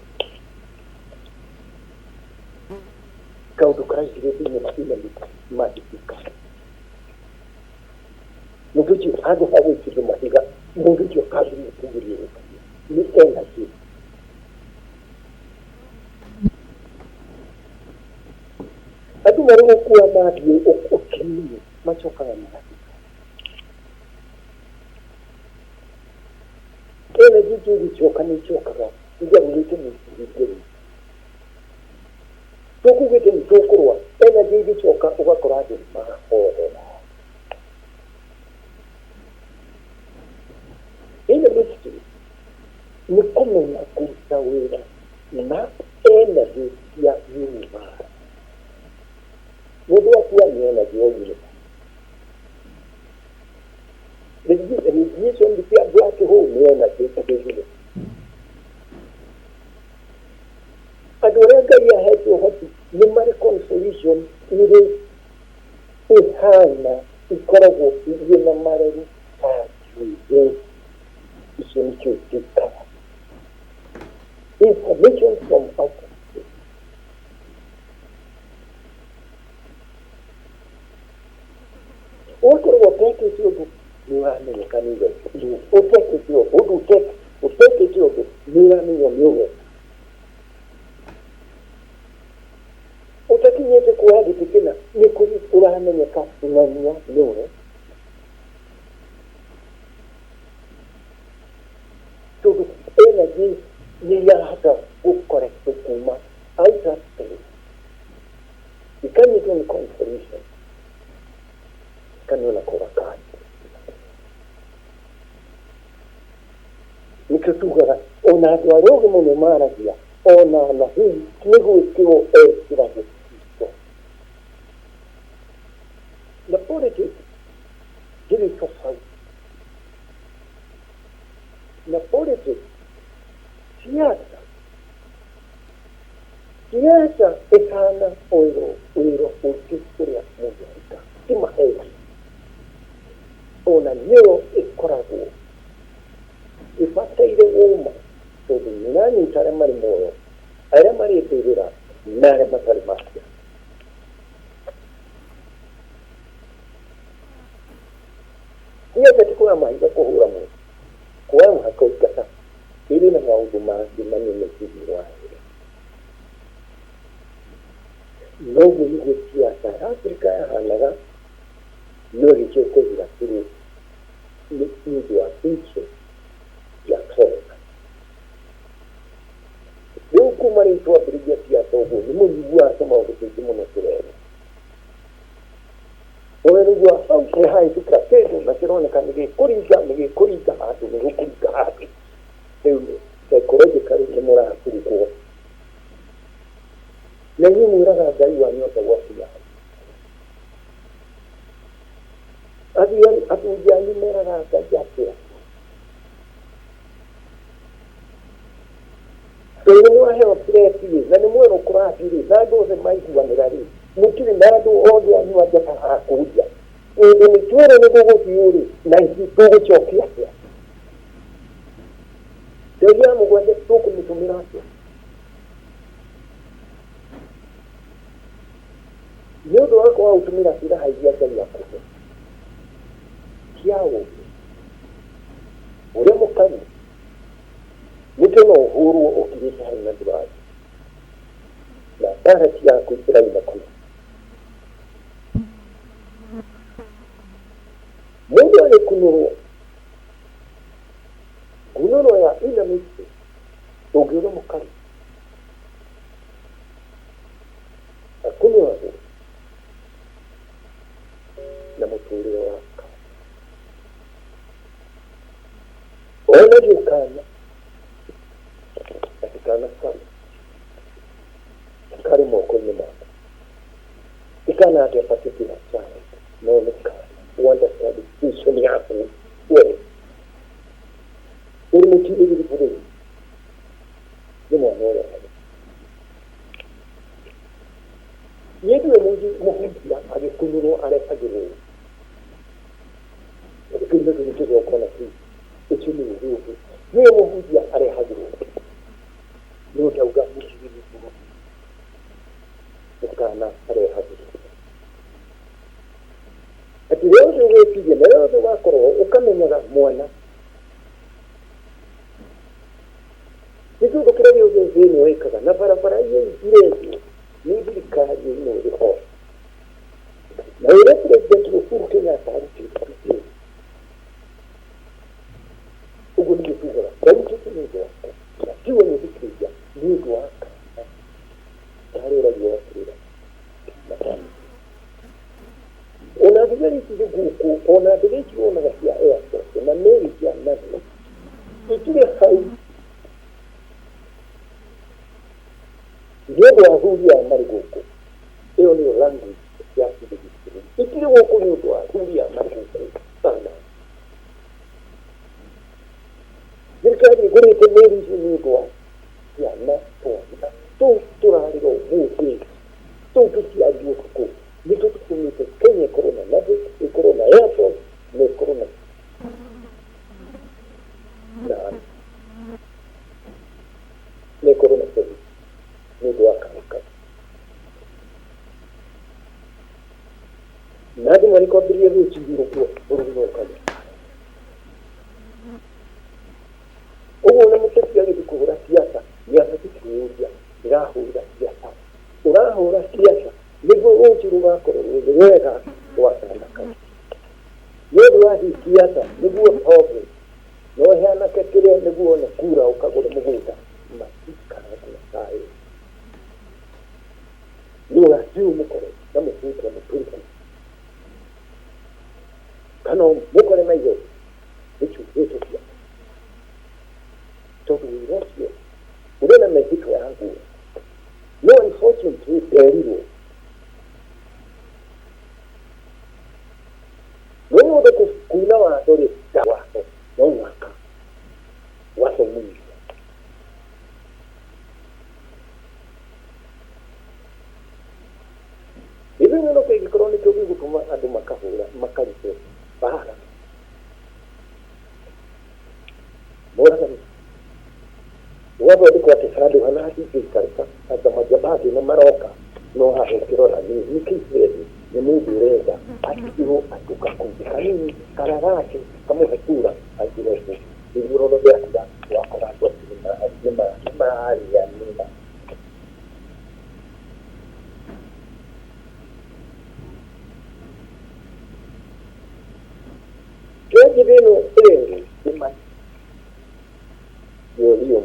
Kaũndũ karaingĩrio thĩinĩ wa inner mathika. Mũndũ ũcio handũ ha gũikĩrio mahiga, mũndũ ũcio akambĩrĩria kũgirĩrĩka nĩ energy. Andũ marĩ gũkua mathiĩ ũkeni macokaga magathika. Energy icio igĩcoka nĩ icokaga igarũrĩte mĩcirĩrie itũ. Tũkugĩte nĩ tũkũrũa, energy igĩcoka ũgakora andũ nĩ mahorera. Inner mystery nĩ kũmenya kũruta wĩra na energy cia universe. Mũndũ akua nĩ energy ya universe. Radiation cia black hole nĩ energy cia universe. Andũ arĩa Ngai ahete ũhoti nĩ marĩ consolation irĩ ihana ikoragwo irĩ na mareru ta njuĩrĩ. Icio nĩcio njĩkaga. Information from outer space. Ũgakorwo ũtekĩte ũndũ nĩ ũramenyeka nĩ ũgeka. Ũtekĩte ũndũ, ũndũ ũtekĩte ũndũ nĩ ũramenywo nĩ ũgeka. Ũtakinyĩte kuoya gĩtĩ kĩna nĩ kũrĩ ũramenyeka ng'ania nĩwe. Tondũ energy nĩ irahota gũ collect kuma outer space ikanyitwo nĩ constellation ikanyua nako gakandi. Nĩkĩo tugaga ona andũ arĩa ogĩ mũno maragia ona anabii nĩ gwĩkĩrwo ekĩragwo kĩhingo. Na politics ndĩrĩ tofauti na politics, siasa siasa ĩhana wĩra wĩra ũngĩ ũrĩa mũndũ arutaga ti maheni ona nĩyo ĩkoragwo ĩbataire ũma tondũ nĩ ũranyita arĩa marĩ muoyo arĩa marĩ mbĩrĩra na arĩa matarĩ macia. Siasa ti kuoya mahiga kũhũra mũndũ, kuoya mũhaka ũingata ĩrĩ na maũndũ mangĩ manene thĩinĩ wayo. Noguo nĩguo siasa ya Afrika yahanaga, no ĩgĩcoka ĩgĩgatĩrwo nĩ ũndũ wa interest ya foreigner. Rĩu kuma rĩu twambĩrĩria siasa ũguo nĩ mũiguaga tũmaũndũ tũingĩ mũno tũrerwo. Ũrerigua hau nĩ hahĩtũkĩra kĩndũ na kĩroneka nĩ gĩkũringa nĩ gĩkũringa handũ nĩ gĩkũringa handũ. Rĩu psychologically nĩ mũraburugwo. Na inyuĩ mwĩraga Ngai wanyu anga gwakinya hau. Athuri anyu meraga Ngai atĩa? Tondũ nĩ mwaheo threat rĩ, na nĩ mwerwo kũrathiĩ rĩ, na andũ othe maiguanĩra rĩ, mũtirĩ na andũ othe anyu a njata a kũria. Tondũ nĩ twerwo nĩ gũgũthiĩ rĩ, na ithuĩ tũgũcokia atĩa? Ndege ya mũgwanja tũkũmĩtũmĩra atĩa? Nĩ ũndũ wa kwaga gũtũmĩra silaha iria Ngai akũhe cia ũũgĩ ũrĩa mũkaru, nĩkĩo no ũhũrwo ũkinyĩte hau na ndũrathiĩ na mbara ti yaku ĩrauma kũu. Mũndũ agĩkunũrwo ngunũro ya inamĩtĩ ũngĩ ũrĩa mũkaru akunũragwo na mũtũrĩre wa kana. Onagio kana atĩ kana kau karĩ moko-inĩ maku. Ti kana atĩ a particular child, no nĩ kana understand vision yaku we ũrĩ mũtirĩrĩri bũrũri nĩ mwana ũrĩa harĩ. Niĩ ndiũĩ mũhunjia agĩkunũrwo arehagĩrwo tondũ kĩu nakĩo nĩ kĩgongona kĩu ũcio nĩ ũgĩ ũngĩ. Ndiũĩ mũhunjia arehagĩrwo no ndauga mũtirĩrĩri bũrũri nĩ kana arehagĩrwo. Atĩ rĩrĩa ũcio ũgwĩciria na rĩrĩa ũcio ũgakorwo ũkamenyaga mwana nĩ kĩũndũ kĩrĩa gĩothe thĩ ĩno ĩkaga na barabara iria irenjwo nĩ thirikari ĩno ĩrĩ ho na ũrĩa President Uhuru Kenyatta arutĩte rutĩte ũguo nĩguo tugaga ndarutĩte nĩ ũndũ wakwa na tiwe mũthikĩrĩria nĩ ũndũ wa kana karĩa ũraigua gakĩrĩra na bamĩrĩ. Ona thigari ici irĩ gũkũ, ona ndege ici wonaga cia Air Force na meri cia Navy itirĩ hau nĩ ũndũ wa athuri aya marĩ gũkũ. Ĩyo nĩyo language ya kĩndũ gĩkĩ. Itirĩ gũkũ nĩ ũndũ wa athuri aya marĩ gũkũ bana. Thirikari ĩgũrĩte meri icio nĩ ũndũ wa ciana twana tũu tũrarĩra ũmũthĩ, tũu tũciarirwo ũtukũ nĩtũ tũtũmĩte Kenya ĩkorwo na Navy, ĩkorwo na Air Force na ĩkorwo na na army na ĩkorwo na police nĩ ũndũ wa kana kau. Na andũ marĩ kwambĩrĩria rũcinĩ ũguo bũrũri no ũkagĩa. Ũguo ona mũteti agĩthiĩ kũhũra siasa nĩ abatiĩ kwĩyũria ndĩrahũrĩra siasa ũrahũra siasa nĩguo rũciũ rũgakorwo rwĩ rwega rwa kana kau. Nĩ ũndũ wathiĩ siasa nĩguo ũtonge na ũheanake kĩrĩa nĩguo one kura ũkagũre mũgũnda matikaraga na thayũ. Nĩ ũgathiĩ ũmũkore na mũbungo mũtũrĩku kana ũmũkore maitho nĩkiugĩte ciana tondũ wĩra ũcio ũrĩ na mĩhĩtwa yaguo no unfortunately nderirwo no mũndũ kuna watho rĩ ta watho no mũhaka watho mũnyitwo gĩthurano kĩngĩkorwo nĩkĩo gĩgũtũma andũ makahũra makarute mbara moragane gwathondekwo atĩ handũ hana hatingĩikarĩka anga majambazi nĩ maroka no haha ũkĩrora nĩ nĩkĩ kĩrethiĩ. Nĩ mũndũ ũrenda atigĩrwo andũ gakundi kanini karĩa gake kamũhe kura aingĩre mbunge. Ithurano rĩathira wakora andũ acio nĩmararĩanĩra. Tragedy ĩno ĩrerwo nĩ Maina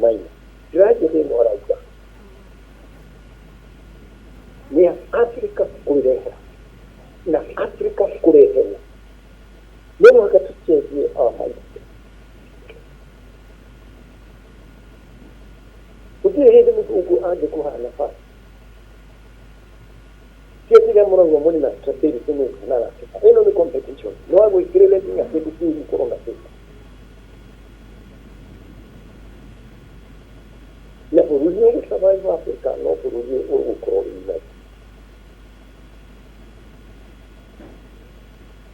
Maina. Tragedy ĩno arauga nĩ ya Africa kwĩrehera na Africa kũreherwo. No mũhaka tũcenjie our mindset. Gũtirĩ hĩndĩ mũthũngũ angĩkũha nafasi. Cio ciria mũrauga mũrĩ na stability nĩ na Africa. Ĩno nĩ competition. No agwĩkĩrĩre nginya kĩndũ kĩũru ũkorwo na thĩna. Na bũrũri ũgũ survive Africa no bũrũri ũgũkorwo wĩ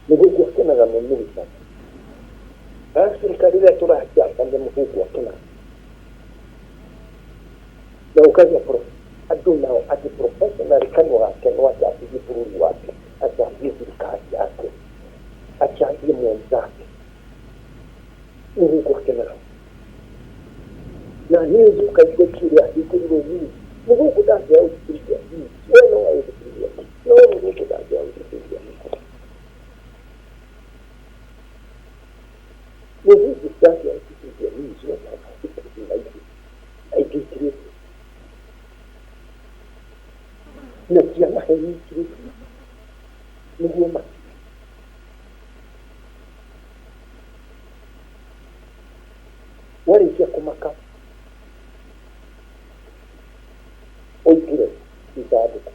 Mũthũngũ akenaga nĩ mũrutani. Afrika rĩrĩa tũracabania mũthũngũ akenaga. Na ũkagĩa andũ nao atĩ professionally kanua gake no acabithie bũrũri wake, acabie thirikari yake, acabie mwenzake. Mũthũngũ akenaga. Na niĩ ũkaigua kĩrĩa ahingũrirwo news. Mũthũngũ ndangĩaũthikĩrĩria news. We no aũthikĩrĩria news. No mũthũngũ ndangĩaũthikĩrĩria news. Mũthũngũ ndangĩaũthikĩrĩria news no mũhaka athikĩrĩrie na ingĩ aingĩ ikĩrĩtwo. Na cia maheni ikĩrĩtwo nĩguo make. Warĩkia kũmaka ũingĩre ithandũkũ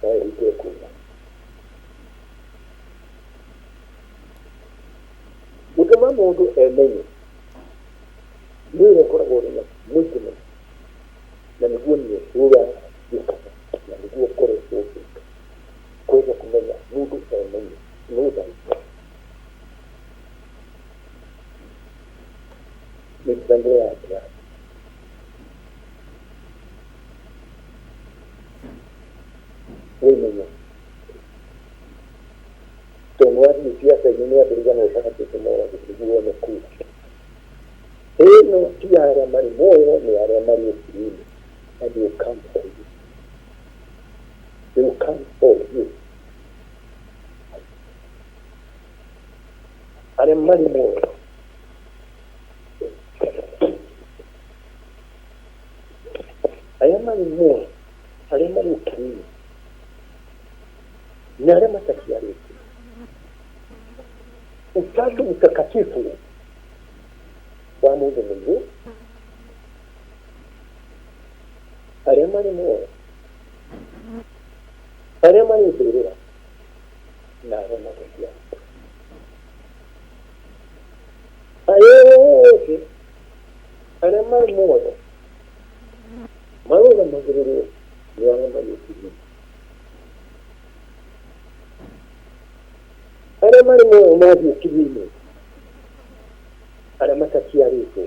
na wĩhingĩre kura. Gũtũma mũndũ emenye nĩ wĩra ũkoragwo ũrĩ na mũingĩ mũno, na nĩguo niĩ wĩra njĩkaga na nĩguo ngoretwo ngĩka, kwenda kũmenya mũndũ emenye nũ ndaruta. Mĩtabarĩre yake ya wĩmenye tondũ wathiĩ ciaca-inĩ nĩ andũ aigana ũbangĩte moragwo nĩguo wone kura. Ĩno ti arĩa marĩ muoyo, nĩ arĩa marĩ ũkiri-inĩ and they will come for you. They will come for you. Arĩa marĩ muoyo arĩa marĩ muoyo, arĩa marĩ ũkiri-inĩ na arĩa mataciarĩtwo. Utatu Mtakatifu wa mũndũ mũirũ, arĩa marĩ muoyo, arĩa marĩ mbĩrĩra na arĩa mataciarĩtwo. Arĩa othe arĩa marĩ muoyo marũgamagĩrĩrwo nĩ arĩa marĩ ũkiri-inĩ. Arĩa marĩ muoyo mathiĩ ũkiri-inĩ, arĩa mataciarĩtwo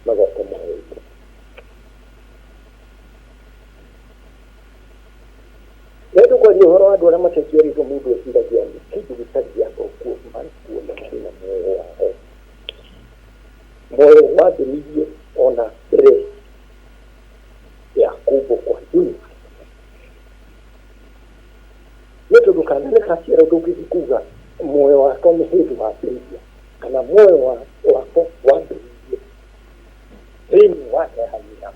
magoka muoyo-inĩ. Rĩrĩa tũkwaria ũhoro wa andũ arĩa mataciarĩtwo mũndũ eciragia nĩ kĩndũ gĩtangĩamba kuo marĩ kuo na marĩ na muoyo wao. Muoyo wambĩrĩirie ona mbere ya kũmbwo kwa universe. Nĩ tondũ kana nĩ gaciarwo ndũngĩthiĩ kuga muoyo wako nĩ hĩndĩ wambĩrĩria kana muoyo wako wambĩrĩirie thĩinĩ wa nda ya nyina.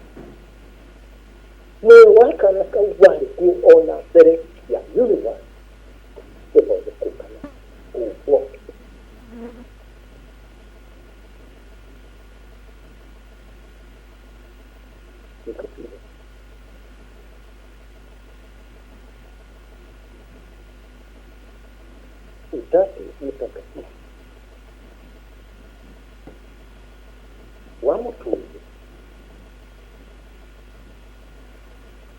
Muoyo wa kana kau warĩ kuo ona mbere ya universe gũthondekwo kana kũmbwo. Nĩkũbire. Utatu Mtakatifu wa mũtũũrĩre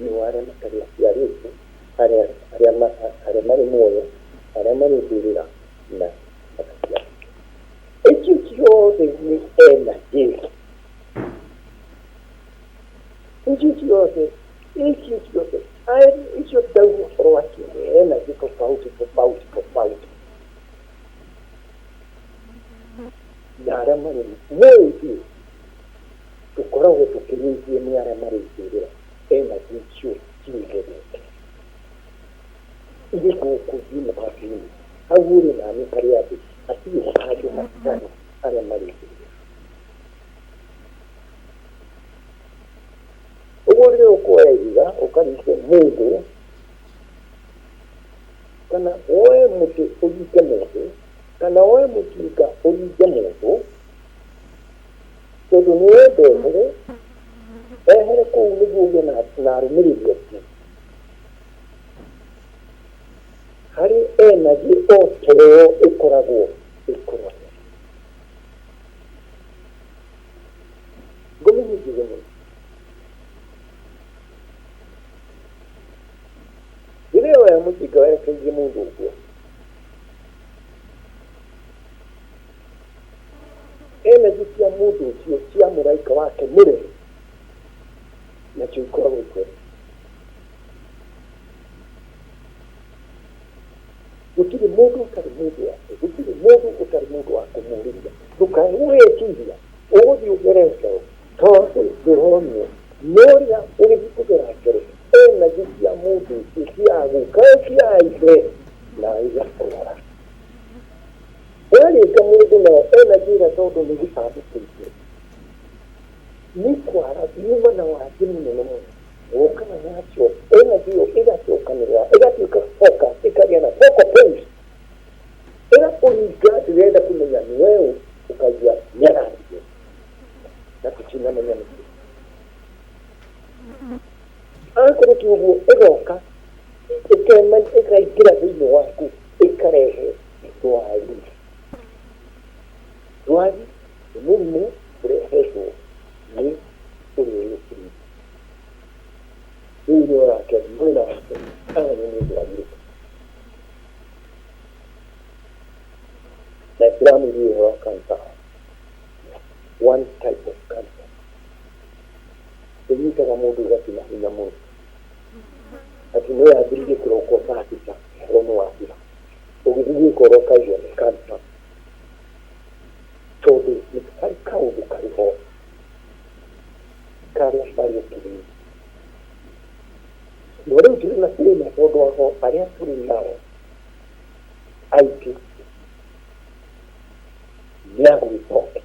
nĩ wa arĩa matarĩ aciarĩtwo, arĩa arĩa arĩa marĩ muoyo, arĩa marĩ mbĩrĩra na mataciarĩtwo. Icio ciothe nĩ energy. Icio ciothe Icio ciothe icio ndauga ũhoro wacio nĩ energy tofauti tofauti tofauti. Na arĩa marĩ muoyo ithuĩ tũkoragwo tũkĩrĩithio nĩ arĩa marĩ mbĩrĩra energy icio ciĩgerete irĩ gũkũ universe-inĩ hau ũrĩ nani harĩa andũ hatirĩ handũ matarĩ arĩa marĩ mbĩrĩra. Ũguo rĩrĩa ũkuoya ihiga ũkaringe mũndũ kana woe mũtĩ ũringe mũndũ kana woe mũtinga ũringe mũndũ tondũ nĩ wenda ehere ehere kũu nĩguo ũgĩe na arũmĩrĩri aingĩ harĩ energy o teyo ĩkoragwo ĩkũrora. Ngũmĩ nĩ njũgĩ mũno. Rĩrĩa woya mũcinga werekeirie mũndũ ũguo, energy cia mũndũ ũcio cia mũraika wake mũreri nacio ikoragwo ikwete. Gũtirĩ mũndũ ũtarĩ mũndũ wake, gũtirĩ mũndũ ũtarĩ mũndũ wa kũmũrĩria. Ndũkae gwĩciria ũgũthiĩ ũgere ngero tondũ ndũronwo nĩ ũrĩa ũgĩthiĩ kũgera ngero energy cia mũndũ ũcio cia guka cia ithe na igakũrora. Waringa mũndũ nayo energy ĩrĩa tondũ nĩ gĩbandĩkĩte nĩ kwara yuma na wangĩ mũnene mũno wokaga nacio energy ĩyo ĩgacokanĩrĩra ĩgatuĩka focus ĩkagĩa na focal point ĩgakũringa ndĩrenda kũmenya nĩ weũ ũkaigua nĩ arathiĩ na tũtinamenya nĩkĩ. Akorwo ti ũguo ĩgoka ĩkaingĩra thĩinĩ waku ĩkarehe ndwari. Ndwari nĩ mũrimũ ũrehetwo nĩ ũrĩa ũrĩ ũkiri-inĩ. Rĩu nĩ ũrake mwena wake amenye nĩ ndwari ĩrĩkũ. Na ndĩramwĩrire ũhoro wa cancer. One type of cancer. Ĩnyitaga mũndũ ĩgatina hinya mũno. Atĩ no yambĩrĩrie kĩroko thaa thita ũhoro nĩ wathira. Ũgĩthiĩ gwĩka ũrĩa ũkaigua nĩ cancer. Tondũ nĩ harĩ kaũndũ karĩ ho karĩa marĩ ũkiri-inĩ. No rĩu tũrĩ na thĩna tondũ aho arĩa tũrĩ nao aingĩ nĩ agwĩtonga.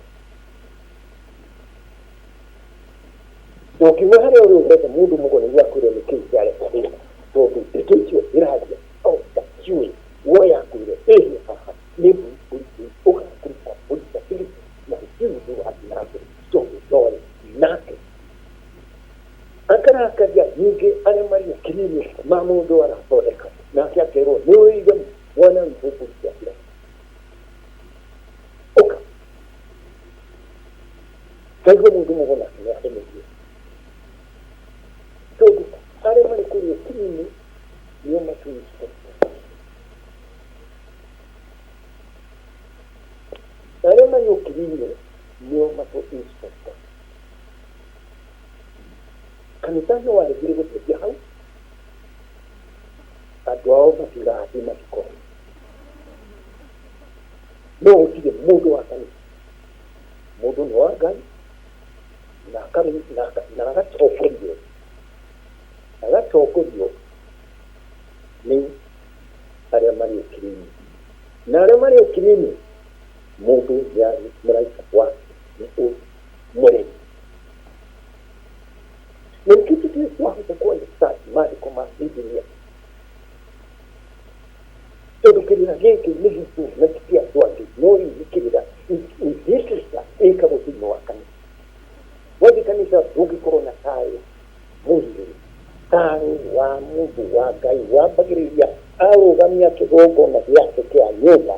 Ndũngiuma harĩa ũrĩ ũrete mũndũ mũgo nĩguo akwĩre nĩkĩĩ kĩareka thĩna tondũ ndeto icio iraria ũtaciũĩ woya akwĩre ĩhia haha nĩ mbũri mbũri mbũri ũgakũruta mbũri tigiti na gũtirĩ ũndũ ũrathiĩ na mbere tondũ ndoĩ nake akarakaria ningĩ arĩa marĩ ũkiri-inĩ ma mũndũ arathondeka nake akerwo nĩ ũige mwana witũ mbũri ciathira ũka kaigua mũndũ mũgo nake nĩ aremeire tondũ arĩa marĩ kũrĩa ũkiri-inĩ nĩo matu arĩa marĩ ũkiri-inĩ nĩo matũ inspector. Kanitha nĩ waregire gũteithia hau andũ ao matigathiĩ mathiko no gũtirĩ mũndũ wa kanitha mũndũ nĩ wa Ngai na na agatongorio agatongorio nĩ arĩa marĩ ũkiri-inĩ na arĩa marĩ ũkiri-inĩ mũndũ nĩ arĩ mũraika wake nĩ mũremi na nĩkĩo tũtirĩ twahota kũ understand maandĩko ma Bibilia tondũ kĩrĩra gĩkĩ nĩ gitũ na ti kĩa andũ angĩ no rĩu nĩ kĩrĩra ihĩtĩca ĩkagwo thĩinĩ wa kanitha wathiĩ kanitha ndũngĩkorwo na thayũ mũirũ thayũ wa mũndũ wa Ngai wambagĩrĩria arũgamia kĩgongona gĩake kĩa nyũmba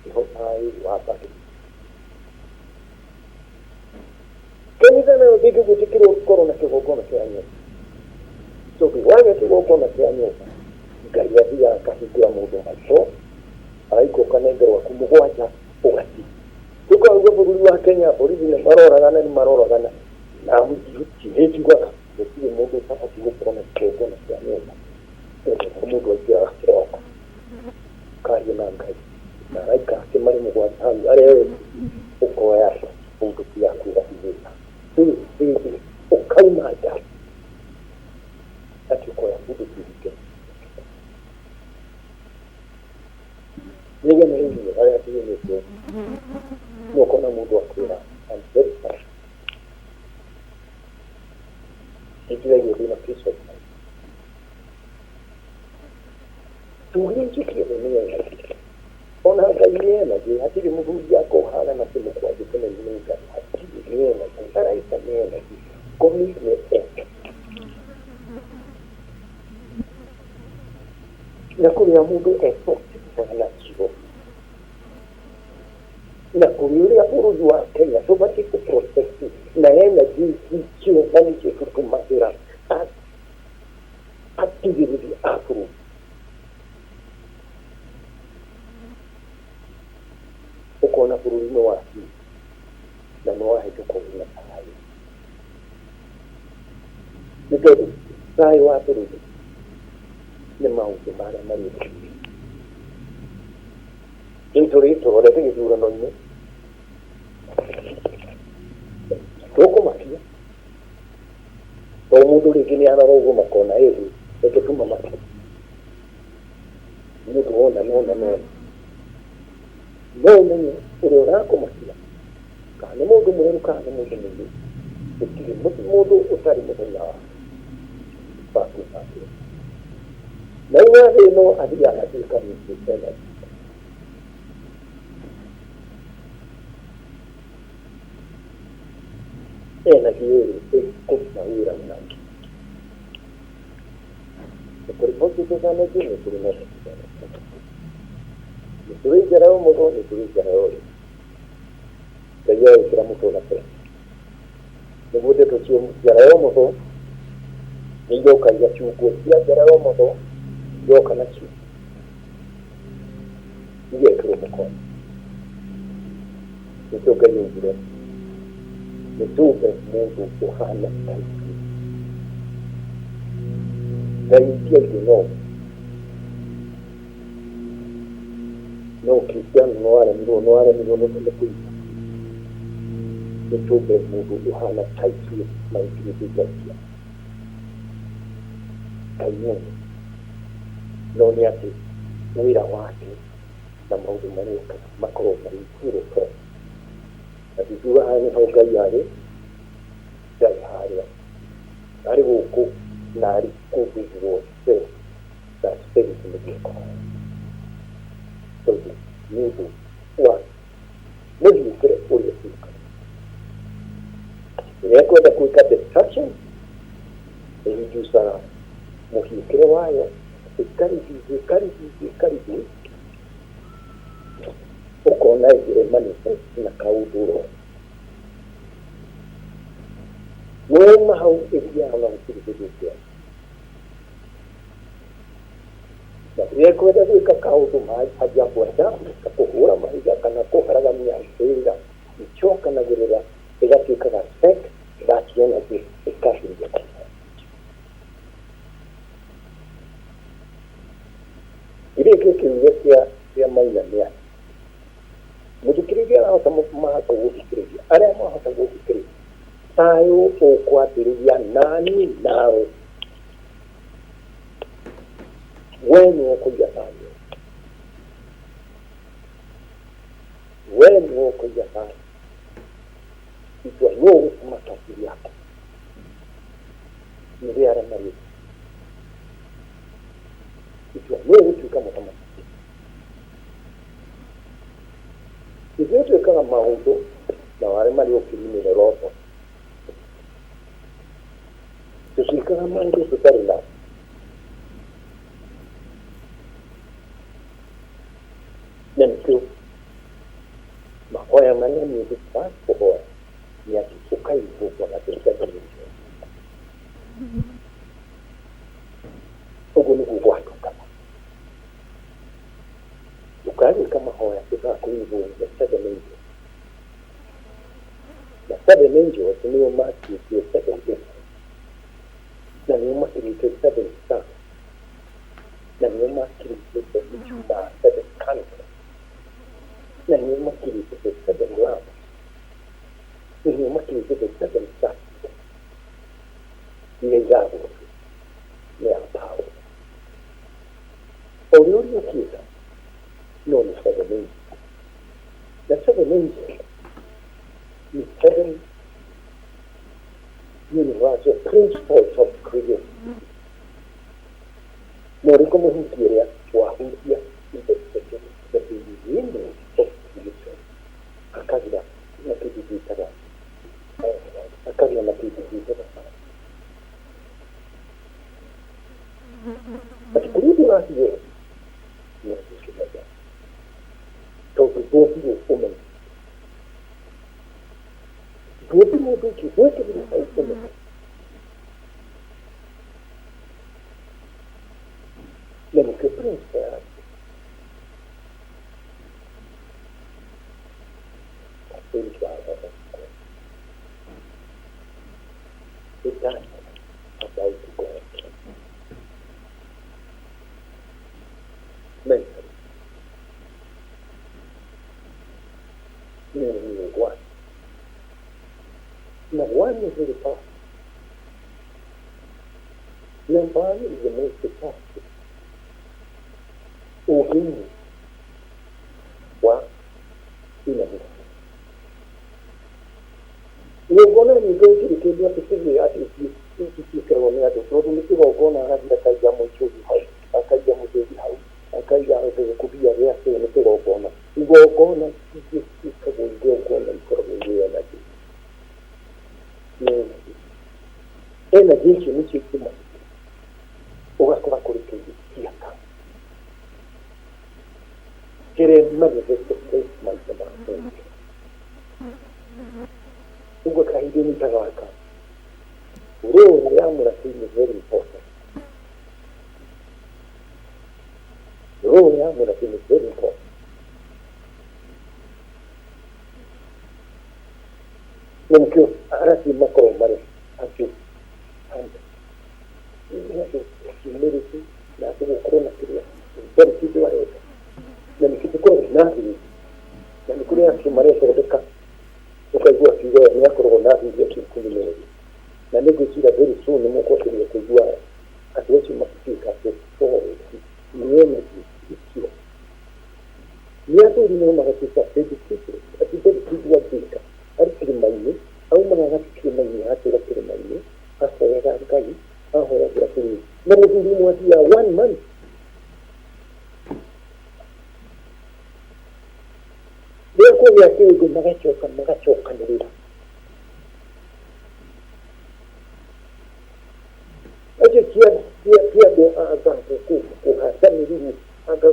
nĩho thayũ wambagĩrĩria kanitha nayo ndĩngĩgwĩtĩkĩrwo gũkorwo na kĩgongona kĩa nyũmba tondũ wagĩa kĩgongona kĩa nyũmba Ngai athiaga akahingũra mũndũ maitho araika ũkanengerwo aku mũgwanja ũgathiĩ tũkauga bũrũri wa Kenya borithi nĩ maroragana nĩ maroragana na nĩ njugaga Gũtirĩ mũndũ ũtabatiĩ gũkorwo na kĩgongona kĩa nyũmba, tondũ nĩho mũndũ aingĩraga kĩroko akaria na Ngai na araika ake marĩ mũgwanja hau arĩa erĩ, ũkoya bunduki yaku ũgatigĩra ũkauma nja atĩ ũkoya bunduki ũhinge. Nĩguo nĩ harĩa tuumĩte, no ũkona mũndũ akwĩra, "I'm very sorry." Nĩndĩraigua ndĩna peace of mind. Tuge njĩkĩre nĩ energy. Ona Ngai nĩ energy, hatirĩ mũthuri akũhana na kĩmũkwanjũ kĩnene nĩ Ngai, hatirĩ, nĩ energy. Araika nĩ energy, ngomi nĩ energy. Na kũrĩa mũndũ etũkĩte nacio na kũrĩ ũrĩa bũrũri wa Kenya tũbatiĩ kũ protect na energy icio na nĩcio tũtũmagĩra atigĩrĩri a bũrũri. Ũkona bũrũri nĩ waku na nĩ wahĩtũka wĩna thayũ, nĩ tondũ thayũ wa bũrũri nĩ maũndũ marĩa marĩ bũrũri. Rĩu tũrĩ tũrorete gĩthurano-inĩ, tũkũmakia to mũndũ rĩngĩ nĩ arora ũguo makona ĩhĩ, reke tũmamakie nĩ ũndũ wona nona nona. No ũmenye ũrĩa ũrakũmakia kana nĩ mũndũ mwerũ kana nĩ mũndũ mũirũ, gũtirĩ mũndũ ũtarĩ mũthenya wake wa kuuma thĩ. Na uma thĩ ĩno athiaga agatuĩka rĩngĩ energy. Energy ĩrĩ ĩkũruta wĩra nake. Nĩ kũrĩ positive energy, nĩ kũrĩ negative energy. Nĩ kũrĩ njara ya ũmotho, nĩ kũrĩ njara ya ũrĩo. Ngai agĩkĩra mũtwe gatene. Nĩguo ndeto cia njara ya ũmotho nĩ iroka igacungwo, cia njara ya ũmotho iroka nacio igekĩrwo mũkono. Nĩkĩo Ngai augire nĩ tũmbe mũndũ ũhana ta ithuĩ. Ngai ti aingĩ no no Kristiano no aremirwo no aremirwo nĩ kũigua nĩ tũmbe mũndũ ũhana ta ithuĩ maingĩrĩte Ngai Ngai nĩ ũmwe, no nĩ atĩ wĩra wake na maũndũ marĩa ekaga makoragwo marĩ different. Na tingiuga haha nĩho Ngai arĩ, ndarĩ harĩa, arĩ gũkũ na arĩ kũndũ guothe na spirit nĩguo ĩkoragwo. Tondũ nĩ ũndũ wa mũhiũkĩre ũrĩa ũhiũkaga. Rĩrĩa ĩkwenda gwĩka destruction, ĩhinjucaga mũhiũkĩre wayo, ĩkarigithia, ĩkarigithia, ĩkarigithia, ũkona ĩngĩ manifest na kaũndũ ro. Wauma hau ĩthiaga na gũtirĩ hĩndĩ ĩngĩona. Na rĩrĩa ĩkwenda gwĩka kaũndũ ajabu ajabu, ta kũhũra mahiga kana kũharagania wĩra, ĩcokanagĩrĩra ĩgatuĩka ga speck, that energy ĩkambĩrĩria kũmera. Githĩ kĩugo kĩa kĩa Maina nĩ atĩ mũthikĩrĩria arahota mahota gũthikĩrĩria arĩa mahota gũthikĩrĩria thayũ ũkwambĩrĩria nani nawe we nĩwe ũkũiga thayũ, we nĩwe ũkũiga thayũ, itua nũ ũgũtuma kaburi yaku nĩ arĩa marĩ itua nũ ũgũtuĩka mũthamaki. Ithuĩ twĩkaga maũndũ na arĩa marĩ ũkiri-inĩ roto, tũtiĩkaga maũndũ tũtarĩ na na nĩkĩo mahoya marĩa niĩ ndutaga kũhoya nĩ atĩ ũkaiguo na tũtiganĩrio. Ũguo nĩguo gwatukaga. Ndũkae gwĩka mahoya ũtakũiguo the seven angels. Na seven angels nĩo matuĩkire seven demons. Universal principles of creativity. Na ũrĩkũ mũhunjia ũrĩa wahunjia the beginning of creation akagĩa na kĩndũ gĩtaga akagĩa na kĩndũ gĩtaga atĩ kũrĩa ũrathiĩ nĩ ũkĩmenya tondũ ndwombirwo ũmenye ndwombirwo ũndũ ũcio wekĩrirwo hau ũmenye. Na nĩkĩo principle ya spiritual is that about God mentally nĩ one na one is very powerful. Number one is the most powerful ũgĩinĩ wa inamu igongona nyingĩ gũtirĩ kĩndũ atĩ kĩgĩ atĩ ciĩkĩragwo nĩ andũ tondũ nĩ kĩgongona agathiĩ akaiga mũcũthi hau akaiga mũcũthi hau akaiga gĩkũbia gĩake nĩ kĩgongona. Igongona ingĩ ciĩkagwo igongona ikoragwo irĩ energy. Nĩ energy. Energy icio nĩcio itũmaga ũgakora kũrĩ kĩndũ kĩaka kĩrĩa manifested maita ma maingĩ ũguo kahinda-inĩ ta gaka role ya mũrabii nĩ very important. Role ya mũrabii nĩ very important. Na nĩkĩo arabii makoragwo marĩ acio humility na atĩ gũkorwo na kĩrĩa ndarĩ kĩndũ areka na nĩkĩo tũkoragwo na athuri na nĩ kũrĩ acio marethondeka ũkaigua akiuga we nĩ akoragwo na athuri acio 12 na nĩ ngwĩciria very soon nĩ mũkwambĩrĩria kũigua andũ acio magĩtuĩka destroyed nĩ energy icio nĩ athuri no magatuĩka dedicated atĩ ndarĩ kĩndũ angĩka arĩ kĩrĩma-inĩ aumaga agathiĩ kĩrĩma-inĩ agatũra kĩrĩma-inĩ ahoyaga Ngai ahoyagĩra bũrũri na mũthuri ũmwe athiaga one month rĩrĩa kũgĩa kĩũndũ magacoka magacokanĩrĩra acio ti andũ anga kũhata mĩruru anga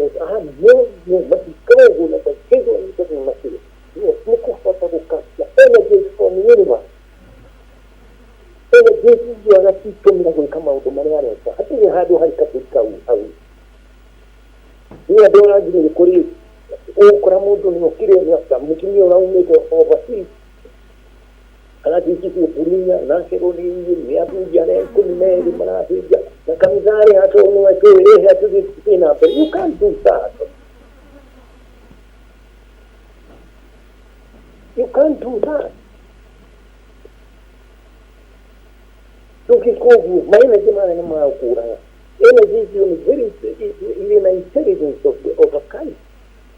no no matikaga ũguo na matikĩgwo nĩ makĩria nĩ kũhota gũkacia energies from universe energy icio agacitũmĩra gwĩka maũndũ marĩa areka hatirĩ handũ harĩ kaburi kau hau nĩ andũ aranginyĩre kũrĩ ũgũkora mũndũ nĩ okire nĩ mũtumia ũraumĩte overseas arathiĩtie burinya nakerwo nĩ inyuĩ nĩ athuri arĩa 12 marathĩnja na kanitha arĩ hatũ nĩwe twĩrĩhe tũthiĩ na mbere. You can't do that. You can't do that. Ndũngĩka ũguo ma energy marĩa nĩ magũkũraga energy icio nĩ very irĩ na intelligence of a kind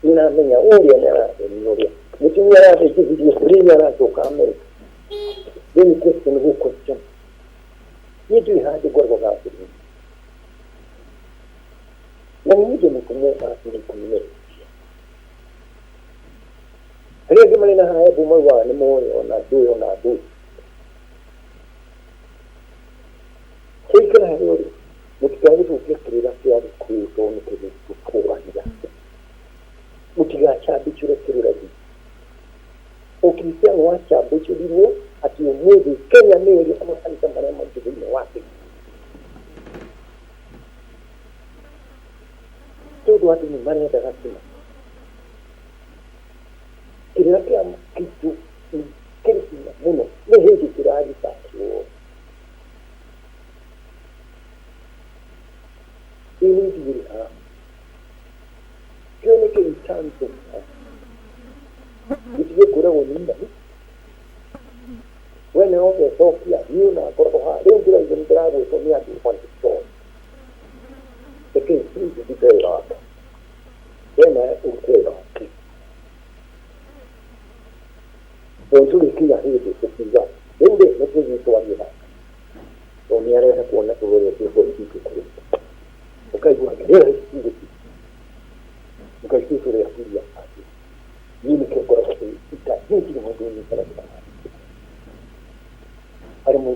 nĩramenya ũrĩa nĩ arathenia ũrĩa mũtumia arathĩnjithirie burinya aracoka America. Then question who question niĩ ndũĩ handũ ngoragwo gabũrũri na niĩ ndĩ mũtũmwo wa athuri 12 arĩa angĩ marĩ na haembu maugaga nĩ moĩ ona ndũĩ ona ndũĩ tũikara harĩa ũrĩ mũtikae gũthũkia kĩrĩra kĩa Gĩkũyũ tondũ nĩ kĩndũ tũkũranira mũtigacambĩkĩre kĩrĩra gitũ. Ũkristiano wacambĩkĩrirwo atĩ ũmũthĩ Kenya nĩyo ĩrĩ na makanitha marĩa maingĩ thĩinĩ wa thĩ tondũ andũ nĩ marendaga kĩna kĩrĩra kĩa kitũ kĩrĩ hinya mũno nĩ hĩndĩ kĩraribacwo rĩu nĩ ndigĩrĩ haha kĩoneke in terms of gĩtige kwĩragwo nĩ inani we nĩwe ũgecokia niĩ ona ngoragwo haha rĩu ndĩraigua nĩ ndĩragwĩtwo nĩ andũ on the joy reke please ndute wĩra wakwa we nawe ũrute wĩra waku tondũ tũrĩkinya hĩndĩ tũkiuga rĩu rĩ nĩ tũthiĩ twarie nake.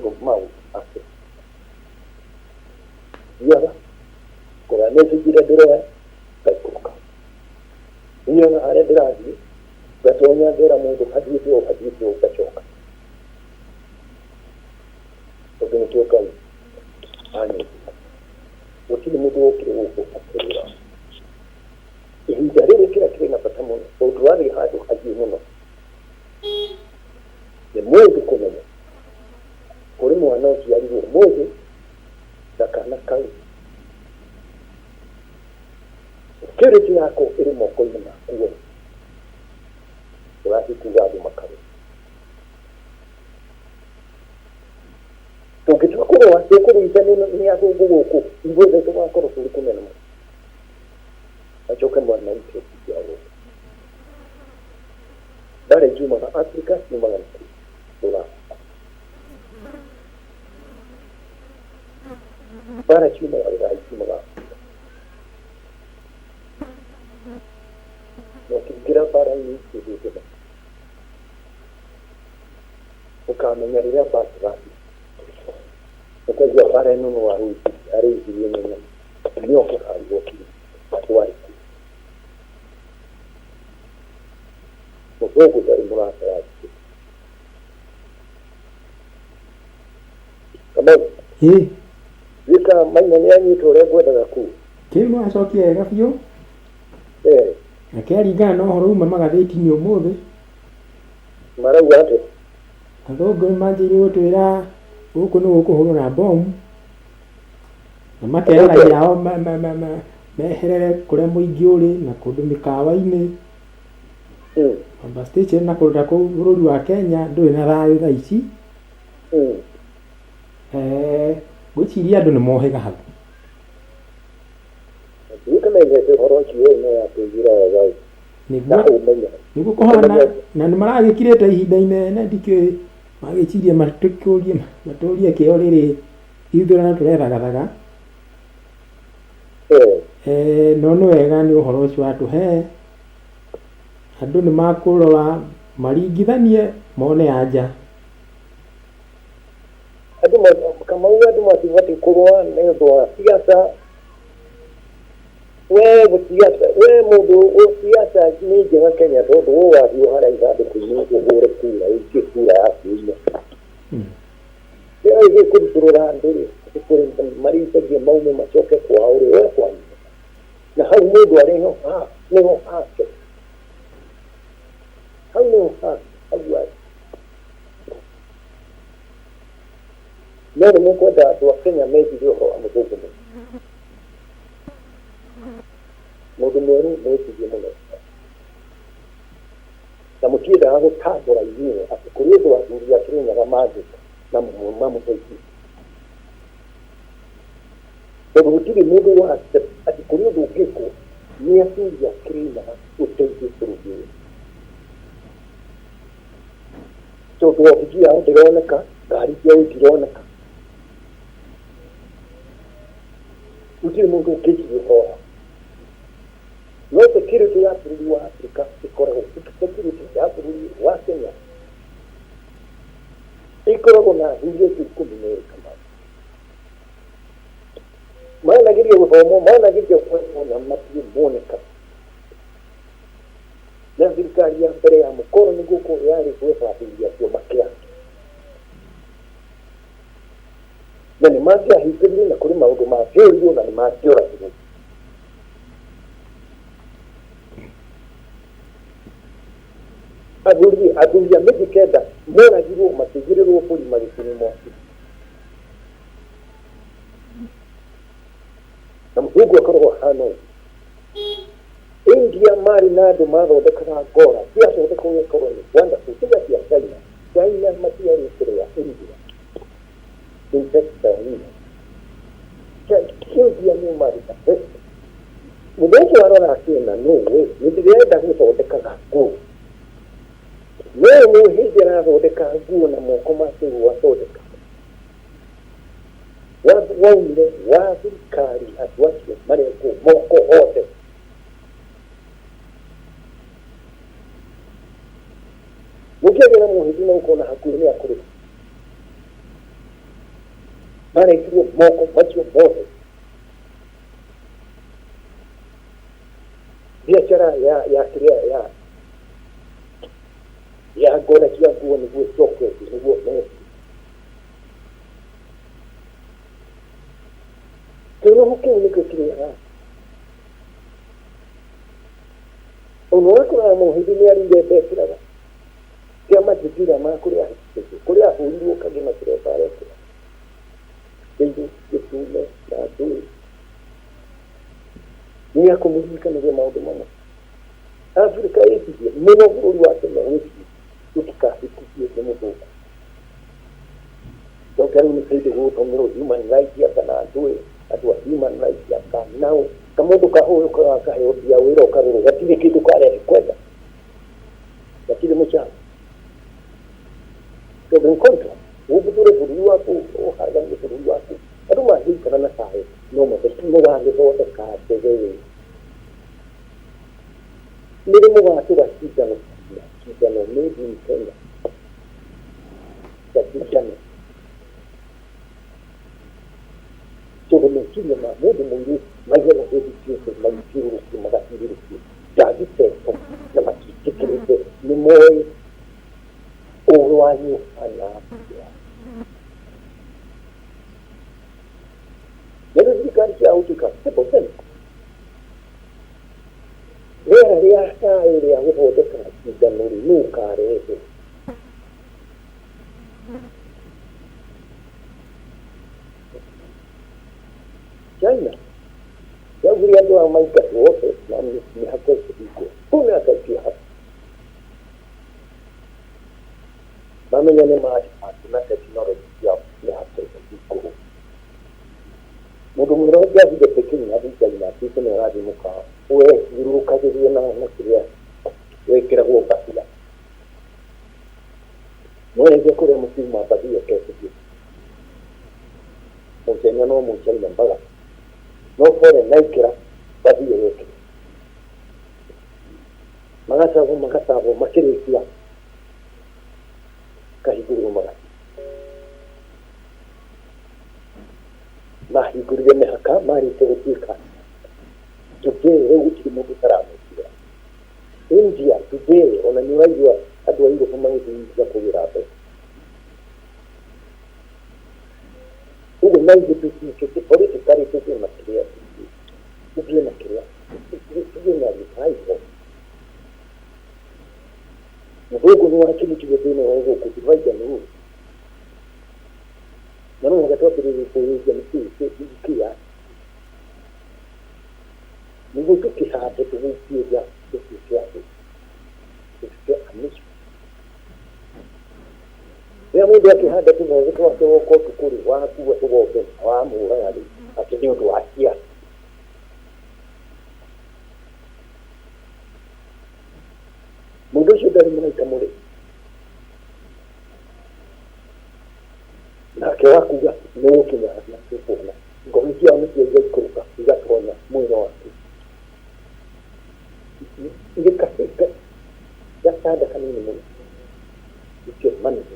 Maũndũ mau atĩ thiaga kũrĩa message ĩrĩa ndĩroya ngaikũrũka, thiaga harĩa ndĩrathiĩ ngatonya ngera mũndũ hathiĩte ũũ hathiĩte ũũ, ngacoka, tondũ nĩkĩo Ngai anyũmbire. Gũtirĩ mũndũ wokire gũkũ akĩrĩra. Ihinda rĩrĩ kĩrĩa kĩrĩ na bata mũno, tondũ tũrathiĩ handũ hahiũ mũno, nĩ mũndũ kũmenya kũrĩ mwana ũciarirwo ũmũthĩ na kana kau security yako ĩrĩ moko-inĩ maku we. Ũrathiĩ kuga andũ makarũa. Tũngĩtua kũrũa, tũkũrũithanio nĩ athũngũ gũkũ, ithuothe tũgakorwo tũrĩ kũnene mũno. Macoke manaite njiarwa. Mbara itiumaga Afrika, ciumaga nakũ? Rũraya. Mbara ciumaga Rũraya, itiumaga Afrika. Na ũkĩingĩra mbara-inĩ icio ndũngĩmenya. Ũkamenya rĩrĩa mbara ĩgathira. Ũkaigua mbara ĩno no arũithirie nyene nĩoke harigwo kinya na twarĩ kuo. Mũthũngũ ndarĩ mũrata wa Jesu. Kamau, Ĩ, ndiũĩ kana Maina nĩ anyita ũrĩa ngwendaga kuga. Kĩu nĩ wacokia wega biũ. Eh. Reke aringana na ũhoro uma magathĩti-inĩ ũmũthĩ. Marauga atĩa? Athũngũ nĩ manjĩrĩirie gũtwĩra gũkũ nĩ gũkũhũrwo na bomu. Na makera raia ao meherere kũrĩa mũingĩ ũrĩ na kũndũ mĩkawa-inĩ. Mamba station na kũndũ ta kũu bũrũri wa Kenya ndũrĩ na thayũ thaa ici. Ngwĩciria andũ nĩ mohĩga hau. Ndiũĩ kana ĩhete ũhoro ũcio ũyũ no yatũiguĩra wega ĩ. Nĩguo nĩguo kũhana na nĩ maragĩkirĩte ihinda inene ndikĩũĩ magĩciria matũkĩũrie matũrie kĩo rĩrĩ ithurano tũrethagathaga. No nĩ wega nĩ ũhoro ũcio watũhe. Andũ nĩ makũrora maringithanie mone anja. Andũ Kamau andũ matibatiĩ kũrũa nĩ ũndũ wa siasa. We siasa we mũndũ siasa nĩ njega Kenya tondũ we ũgathiĩ harĩa ithandũkũ-inĩ ũhũre kura ũikie kura yaku inya. Rĩu kũrutũrũra andũ rĩ, atĩ kũrĩ marĩithagia maume macoke kwao rĩ, we kwanyu. Na hau mũndũ arĩ ho ha nĩho hake. Hau nĩho hake, hau arĩ. No nĩ mũkwenda andũ a Kenya mecirie ũhoro wa mũthũngũ mũno. Mũndũ mwerũ mwĩcirie mũno. Na mũtiendaga gũtambũra inyuĩ atĩ kũrĩ ũndũ athuri a Kĩrĩnyaga mangĩka na mamũteithie. Tondũ gũtirĩ mũndũ wa atĩ kũrĩ ũndũ ũngĩkwo nĩ athuri a Kĩrĩnyaga ũteithie bũrũri ũyũ. Tondũ obici yao ndĩroneka, ngari ciao itironeka. Gũtirĩ mũndũ ũngĩciria ũhoro wao. No security ya bũrũri wa Afrika ĩkoragwo, security ya bũrũri wa Kenya ĩkoragwo na athuri acio ikũmi na erĩ Kamau. Manageria gũthomwo, manageria gwethwo na matirĩ moneka. Na thirikari ya mbere ya mũkoroni gũkũ yarĩ gwetha athuri acio makĩaga. Na nĩ mangĩahingĩrire na kũrĩ maũndũ mangĩorirwo na nĩ mangĩoragirwo. Athuri athuri a mĩthĩ kenda moragirwo makĩigĩrĩrwo mbũri magĩcinwo mwaki. Na mũthũngũ akoragwo ahana ũguo. India marĩ na andũ mathondekaga ngora ciathondekwo gĩkorwo nĩ wonderful tiga cia China. China matiarĩ mbere ya India in textile mill. India nĩo marĩ the best. Mũndũ ũcio arora akĩona no we nĩ ndĩrenda gũthondekaga nguo. No mũhĩndĩ arathondeka nguo na moko make ũguo athondeka. Waumire wa thirikari andũ acio marengwo moko othe. Mũngĩagĩa na mũhĩndĩ na ũkona hakuhĩ nĩ akũrĩha. Marekirwo moko macio mothe. Biacara ya kĩrĩa ya ngora cia nguo nĩguo ĩcoke thĩ nĩguo mendie. Kĩroho kĩu nĩkĩo kĩrĩaga. Ona ũgakoraga mũhĩndĩ nĩ arĩire mbekĩraga kĩa mazingira ma kũrĩa ahĩtũkĩte, kũrĩa ahũrirwo kagema kĩremba arekĩra kĩirũ gĩtune na ndũĩ nĩ akũmũririkanagia maũndũ mamwe. Afrika ĩcirie mũno, bũrũri wa Kenya wĩcirie tũtikahĩtithio nĩ mũthũngũ. Ndoka rĩu nĩ kĩndũ gũgũtũmĩrwo human rights kana ndũĩ andũ a human rights anga nao kamũndũ kahũyũkaga akaheo mbia wĩra ũkarorwo gatirĩ kĩndũ karehe kwenda gatirĩ mũcara tondũ nĩ contract ũbutũre bũrũri waku ũharaganie bũrũri waku andũ mangĩikara na thayũ no mũgagĩthondeka ndege ĩ nĩ rĩ mũgatũra cindano cindano made in Kenya cindano tondũ meciria ma mũndũ mũirũ maigaga hĩndĩ ciothe magĩthiũrũrũkio magathiũrũrũkio ndangĩtetwo na matiĩtĩkĩrĩte nĩ moĩ ũgĩ wanyu ũhana atĩa. Nĩrĩo thirikari cia gũtuĩka stable sense rĩera rĩa thayũ rĩa gũthondeka cindano rĩ nũ ũkarehe? China yaugire andũ ao maingatwo othe na mĩhaka ĩkĩhingwo kũu nĩ akaingĩha mamenya nĩ ma na tekinoronjĩ ciao mĩhaka ĩkĩhingũrwo. Mũndũ mwerũ angĩathire Peking athiĩ China atuĩke nĩ arathiĩ mũkawa wethiũrũrũkagĩrio na kĩrĩa wekĩragwo mbathia no rĩngĩ kũrĩa mũkiuma mbathia ĩketĩkio mũchina no mũchina mbaga no foreign naikĩra mbathia yekĩra magacabwo magacabwo makĩrĩkia kahingũrĩrwo magathiĩ mahingũrire mĩhaka marĩkia gũtuĩka today rĩu gũtirĩ mũndũ ũtaramwĩtigĩra. India today ona nĩ ũraigua andũ a Europe magĩthiĩ kũgĩra mbeca. Ũguo na ithuĩ tũtuĩkĩte politically tũthiĩ na kĩrĩa tũthiĩ na kĩrĩa tũgĩe na revival. Mũthũngũ nĩ wakĩrutire thĩna wa gũkũ divide and rule na no mũhaka twambĩrĩrie kwĩyũria nĩkĩĩ kĩa nĩguo tũkĩhande tũgĩikie nja tũtuĩke andũ tũtuĩke a nation. Rĩrĩa mũndũ akĩhanda tũmegũ twake woka ũtukũ rĩ wakua tũgombe na wamũraga rĩ atĩ nĩ ũndũ wa siasa. Mũndũ ũcio ndarĩ mũraika mũrĩ nake wakuga nĩ ũgũkinya na tũkuona ngoro ciao nĩcio igaikũrũka igatonya mwĩrĩ waku irĩ gatanda kanini mũno icio manene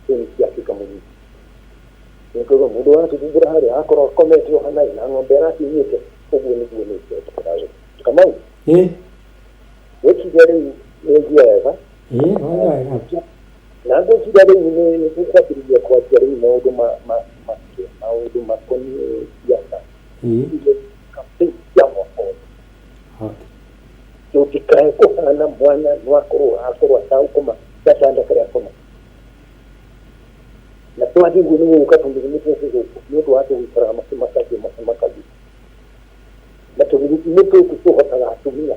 rĩu nĩ ciatuĩka mũnyinyi. Nĩkoguo mũndũ wathumbũra harĩa akorwo akomete o hanaĩ na ng'ombe arakinyĩte ũguo nĩguo nĩ Kamau. Ĩ. Gwĩciria rĩu nĩ njia wega. Ĩ, wega wega. Na ngwĩciria rĩu nĩ tũkwambĩrĩria kwanjia rĩu maũndũ ma ma ma maũndũ makoniĩ siasa. Ĩ. Campaign cia mwaka ũyũ. Okay. Tũtikae kũhana mwana no akorwo akorwo atagũkoma gatanda karĩa akoma na twathiĩ ũguo nĩ gũgũka tũmĩrimũ tũkĩ gũkũ nĩ ũndũ wa andũ gũikaraga makĩmakagio makĩmakagio na tũmĩrimũ tũtũ tũhotaga atumia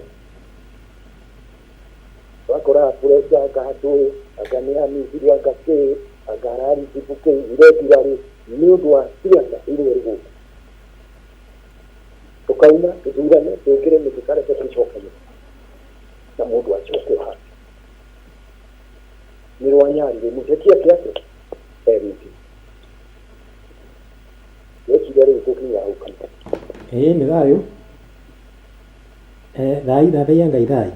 wakoraga pressure anga ndũĩ anga nĩ amithiri anga kĩ anga araritibu kĩ irregularly nĩ ũndũ wa siasa iria ĩrĩ gũkũ tũkauma tũthurane twĩkĩre mĩtĩ kareke tũcokanie na mũndũ acoke o hake nĩ rwanyarire mũteti ake atĩa erĩte weciria rĩu tũkinya hau kanitha. Ĩ, nĩ thayũ. Thai thathaiya Ngai thai.